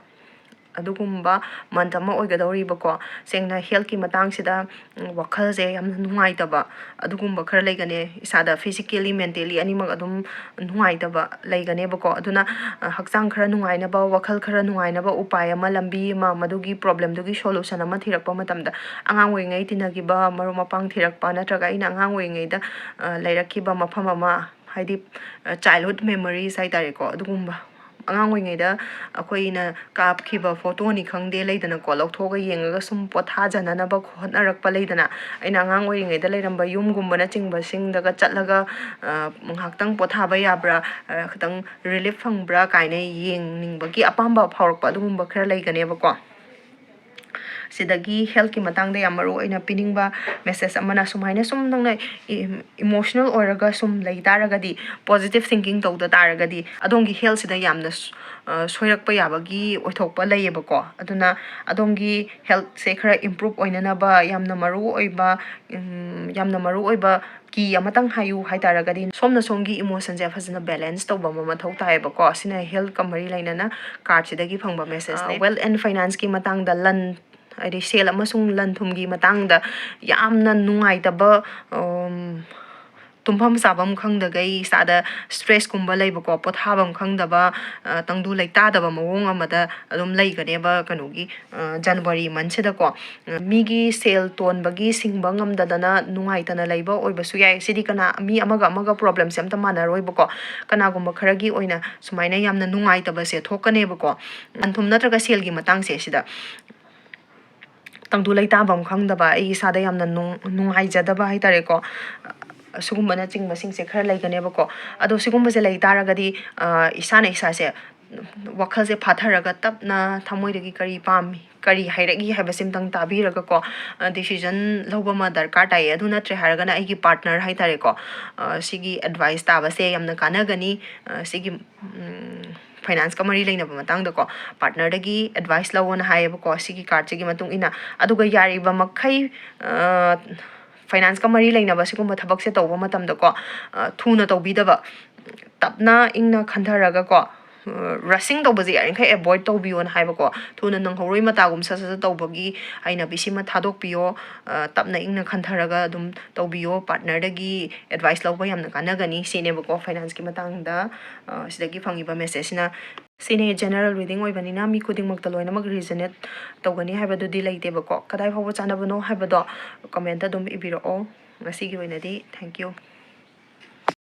ꯑꯗꯨꯒꯨꯝꯕ month ꯑꯃ ꯑꯣꯏꯒꯗꯧꯔꯤꯕꯀꯣ꯫ ꯁꯦꯡꯅ healthꯀꯤ ꯃꯇꯥꯡꯁꯤꯗ, ꯎꯝ, ꯋꯥꯈꯜꯁꯦ ꯌꯥꯝꯅ ꯅꯨꯡꯉꯥꯏꯇꯕ ꯑꯗꯨꯒꯨꯝꯕ ꯈꯔ ꯂꯩꯒꯅꯤ꯫ ꯏꯁꯥꯗ physically, mentally ꯑꯅꯤꯃꯛ ꯑꯗꯨꯝ ꯅꯨꯡꯉꯥꯏꯇꯕ ꯂꯩꯒꯅꯦꯕꯀꯣ꯫ ꯑꯗꯨꯅ, ꯑ, ꯍꯛꯆꯥꯡ ꯈꯔ ꯅꯨꯡꯉꯥꯏꯅꯕ, ꯋꯥꯈꯜ ꯈꯔ ꯅꯨꯡꯉꯥꯏꯅꯕ ꯎꯄꯥꯏ ꯑꯃ, ꯂꯝꯕꯤ ꯑꯃ, ꯃꯗꯨꯒꯤ problemꯗꯨꯒꯤ solution ꯑꯃ ꯊꯤꯔꯛꯄ ꯃꯇꯝꯗ, ꯑꯉꯥꯡ ꯑꯣꯏꯔꯤꯉꯩ ꯇꯤꯟꯅꯈꯤꯕ ꯃꯔꯨꯞ ꯃꯄꯥꯡ ꯊꯤꯔꯛꯄ, ꯅꯠꯇ꯭ꯔꯒ ꯑꯩꯅ ꯑꯉꯥꯡ ꯑꯣꯏꯔꯤꯉꯩꯗ, ꯑ, ꯂꯩꯔꯛꯈꯤꯕ ꯃꯐꯝ ꯑꯃ, ꯍꯥꯏꯗꯤ, ꯑ, childhood memories ꯍꯥꯏ ꯇꯥꯔꯦꯀꯣ, ꯑꯗꯨꯒꯨꯝꯕ꯫ ꯑꯉꯥꯡ ꯑꯣꯏꯔꯤꯉꯩꯗ ꯑꯩꯈꯣꯏꯅ ꯀꯥꯞꯈꯤꯕ photoꯅꯤ ꯈꯪꯗꯦ, ꯂꯩꯗꯅꯀꯣ, ꯂꯧꯊꯣꯛꯑꯒ ꯌꯦꯡꯉꯒ ꯁꯨꯝ ꯄꯣꯊꯥꯖꯅꯅꯕ ꯍꯣꯠꯅꯔꯛꯄ ꯂꯩꯗꯅ, ꯑꯩꯅ ꯑꯉꯥꯡ ꯑꯣꯏꯔꯤꯉꯩꯗ ꯂꯩꯔꯝꯕ ꯌꯨꯝꯒꯨꯝꯕꯅꯆꯤꯡꯕꯁꯤꯡꯗꯒ ꯆꯠꯂꯒ, ꯑ, ꯉꯥꯏꯍꯥꯛꯇꯪ ꯄꯣꯊꯥꯕ ꯌꯥꯕ꯭ꯔꯥ, ꯑ, ꯈꯤꯇꯪ relief ꯐꯪꯕ꯭ꯔꯥ ꯀꯥꯏꯅ ꯌꯦꯡꯅꯤꯡꯕꯒꯤ ꯑꯄꯥꯝꯕ ꯐꯥꯎꯔꯛꯄ ꯑꯗꯨꯒꯨꯝꯕ ꯈꯔ ꯂꯩꯒꯅꯦꯕꯀꯣ꯫ ꯁꯤꯗꯒꯤ healthꯀꯤ ꯃꯇꯥꯡꯗ ꯌꯥꯝ ꯃꯔꯨ ꯑꯣꯏꯅ ꯄꯤꯅꯤꯡꯕ message ꯑꯃꯅ, ꯁꯨꯃꯥꯏꯅ ꯁꯨꯝ ꯅꯪꯅ ꯏ-, emotional ꯑꯣꯏꯔꯒ ꯁꯨꯝ ꯂꯩ ꯇꯥꯔꯒꯗꯤ, positive thinking ꯇꯧꯗ ꯇꯥꯔꯒꯗꯤ, ꯑꯗꯣꯝꯒꯤ healthꯁꯤꯗ ꯌꯥꯝꯅ ꯁ-, ꯑ, ꯁꯣꯏꯔꯛꯄ ꯌꯥꯕꯒꯤ ꯑꯣꯏꯊꯣꯛꯄ ꯂꯩꯌꯦꯕꯀꯣ꯫ ꯑꯗꯨꯅ ꯑꯗꯣꯝꯒꯤ healthꯁꯦ ꯈꯔ improve ꯑꯣꯏꯅꯅꯕ ꯌꯥꯝꯅ ꯃꯔꯨ ꯑꯣꯏꯕ, ꯎꯝ, ꯌꯥꯝꯅ ꯃꯔꯨ ꯑꯣꯏꯕ key ꯑꯃꯇꯪ ꯍꯥꯏꯌꯨ ꯍꯥꯏ ꯇꯥꯔꯒꯗꯤ, ꯁꯣꯝꯅ ꯁꯣꯝꯒꯤ emotionꯁꯦ ꯐꯖꯅ balance ꯇꯧꯕ ꯑꯃ ꯃꯊꯧ ꯇꯥꯏꯌꯦꯕꯀꯣ꯫ ꯁꯤꯅ healthꯀ ꯃꯔꯤ ꯂꯩꯅꯅ cardꯁꯤꯗꯒꯤ ꯐꯪꯕ messageꯅꯦ꯫ ꯑ, wealth and financeꯀꯤ ꯃꯇꯥꯡꯗ, ꯂꯟ, ꯍꯥꯏꯗꯤ ꯁꯦꯜ ꯑꯃꯁꯨꯡ ꯂꯟ ꯊꯨꯝꯒꯤ ꯃꯇꯥꯡꯗ ꯌꯥꯝꯅ ꯅꯨꯡꯉꯥꯏꯇꯕ, ꯎꯝ, ꯇꯨꯝꯐꯝ ꯆꯥꯐꯝ ꯈꯪꯗꯈꯩ, ꯏꯁꯥꯗ stressꯀꯨꯝꯕ ꯂꯩꯕꯀꯣ, ꯄꯣꯊꯥꯐꯝ ꯈꯪꯗꯕ, ꯑ, ꯇꯪꯗꯨ ꯂꯩꯇꯥꯗꯕ ꯃꯑꯣꯡ ꯑꯃꯗ ꯑꯗꯨꯝ ꯂꯩꯒꯅꯦꯕ, ꯀꯩꯅꯣꯒꯤ, ꯑ, January monthꯁꯤꯗꯀꯣ꯫ ꯃꯤꯒꯤ ꯁꯦꯜ ꯇꯣꯟꯕꯒꯤ ꯁꯤꯡꯕ ꯉꯝꯗꯗꯅ ꯅꯨꯡꯉꯥꯏꯇꯅ ꯂꯩꯕ ꯑꯣꯏꯕꯁꯨ ꯌꯥꯏ꯫ ꯁꯤꯗꯤ ꯀꯅꯥ, ꯃꯤ ꯑꯃꯒ ꯑꯃꯒ problemꯁꯦ ꯑꯝꯇ ꯃꯥꯟꯅꯔꯣꯏꯕꯀꯣ꯫ ꯀꯅꯥꯒꯨꯝꯕ ꯈꯔꯒꯤ ꯑꯣꯏꯅ ꯁꯨꯃꯥꯏꯅ ꯌꯥꯝꯅ ꯅꯨꯡꯉꯥꯏꯇꯕꯁꯦ ꯊꯣꯛꯀꯅꯦꯕꯀꯣ꯫ ꯂꯟ ꯊꯨꯝ ꯅꯠꯇ꯭ꯔꯒ ꯁꯦꯜꯒꯤ ꯃꯇꯥꯡꯁꯦ ꯁꯤꯗ ꯇꯪꯗꯨ ꯂꯩꯇꯥꯐꯝ ꯈꯪꯗꯕ, ꯑꯩ ꯏꯁꯥꯗ ꯌꯥꯝꯅ ꯅꯨꯡ-, ꯅꯨꯡꯉꯥꯏꯖꯗꯕ ꯍꯥꯏ ꯇꯥꯔꯦꯀꯣ, ꯑꯁꯤꯒꯨꯝꯕꯅꯆꯤꯡꯕꯁꯤꯡꯁꯦ ꯈꯔ ꯂꯩꯒꯅꯦꯕꯀꯣ꯫ ꯑꯗꯣ ꯁꯤꯒꯨꯝꯕꯁꯦ ꯂꯩ ꯇꯥꯔꯒꯗꯤ, ꯑ, ꯏꯁꯥꯅ ꯏꯁꯥꯁꯦ ꯋꯥꯈꯜꯁꯦ ꯐꯥꯊꯔꯒ, ꯇꯞꯅ ꯊꯃꯣꯏꯗꯒꯤ ꯀꯔꯤ ꯄꯥꯝꯃꯤ, ꯀꯔꯤ ꯍꯥꯏꯔꯛꯏ ꯍꯥꯏꯕꯁꯤꯃꯇꯪ ꯇꯥꯕꯤꯔꯒꯀꯣ, ꯑ, decision ꯂꯧꯕ ꯑꯃ ꯗꯔꯀꯥꯔ ꯇꯥꯏꯌꯦ꯫ ꯑꯗꯨ ꯅꯠꯇ꯭ꯔꯦ ꯍꯥꯏꯔꯒꯅ ꯑꯩꯒꯤ partner ꯍꯥꯏ ꯇꯥꯔꯦꯀꯣ, ꯑ, ꯁꯤꯒꯤ advice ꯇꯥꯕꯁꯦ ꯌꯥꯝꯅ ꯀꯥꯟꯅꯒꯅꯤ꯫ ꯑ, ꯁꯤꯒꯤ, ꯎꯝ, financeꯀ ꯃꯔꯤ ꯂꯩꯅꯕ ꯃꯇꯥꯡꯗꯀꯣ, partnerꯗꯒꯤ advice ꯂꯧꯑꯣꯅ ꯍꯥꯏꯌꯦꯕꯀꯣ, ꯁꯤꯒꯤ cardꯁꯤꯒꯤ ꯃꯇꯨꯡ ꯏꯟꯅ꯫ ꯑꯗꯨꯒ ꯌꯥꯔꯤꯕ ꯃꯈꯩ, ꯑ, financeꯀ ꯃꯔꯤ ꯂꯩꯅꯕ ꯁꯤꯒꯨꯝꯕ ꯊꯕꯛꯁꯦ ꯇꯧꯕ ꯃꯇꯝꯗꯀꯣ, ꯑ, ꯊꯨꯅ ꯇꯧꯕꯤꯗꯕ, ꯇꯞꯅ ꯏꯪꯅ ꯈꯟꯊꯔꯒꯀꯣ, ꯔꯁꯤꯡ ꯇꯧꯕꯁꯦ ꯌꯥꯔꯤꯈꯩ ꯑꯦꯚꯣꯏꯗ ꯇꯧꯕꯤꯌꯣꯅ ꯍꯥꯏꯕꯀꯣ꯫ ꯊꯨꯅ ꯅꯪꯍꯧꯔꯣꯏ ꯃꯇꯥꯒꯨꯝ ꯁꯠ ꯁꯠ ꯁꯠ ꯇꯧꯕꯒꯤ ꯍꯩꯅꯕꯤꯁꯤꯃ ꯊꯥꯗꯣꯛꯄꯤꯌꯣ꯫ ꯑ, ꯇꯞꯅ ꯏꯪꯅ ꯈꯟꯊꯔꯒ ꯑꯗꯨꯝ ꯇꯧꯕꯤꯌꯣ꯫ ꯄꯥꯔꯠꯅꯔꯗꯒꯤ ꯑꯦꯗꯚꯥꯏꯁ ꯂꯧꯕ ꯌꯥꯝꯅ ꯀꯥꯟꯅꯒꯅꯤ ꯁꯤꯅꯦꯕꯀꯣ ꯐꯥꯏꯅꯥꯟꯁꯀꯤ ꯃꯇꯥꯡꯗ, ꯑ, ꯁꯤꯗꯒꯤ ꯐꯪꯉꯤꯕ ꯃꯦꯁꯦꯖꯁꯤꯅ꯫ ꯁꯤꯅꯦ ꯖꯦꯅꯔꯦꯜ ꯔꯤꯗꯤꯡ ꯑꯣꯏꯕꯅꯤꯅ ꯃꯤ ꯈꯨꯗꯤꯡꯃꯛꯇ ꯂꯣꯏꯅꯃꯛ ꯔꯤꯖꯅꯦꯠ ꯇꯧꯒꯅꯤ ꯍꯥꯏꯕꯗꯨꯗꯤ ꯂꯩꯇꯦꯕꯀꯣ꯫ ꯀꯗꯥꯏ ꯐꯥꯎꯕ ꯆꯥꯟꯅꯕꯅꯣ ꯍꯥꯏꯕꯗꯣ ꯀꯃꯦꯟꯇ ꯑꯗꯨꯝ ꯏꯕꯤꯔꯛꯑꯣ꯫ ꯉꯁꯤꯒꯤ ꯑꯣꯏꯅꯗꯤ thank you꯫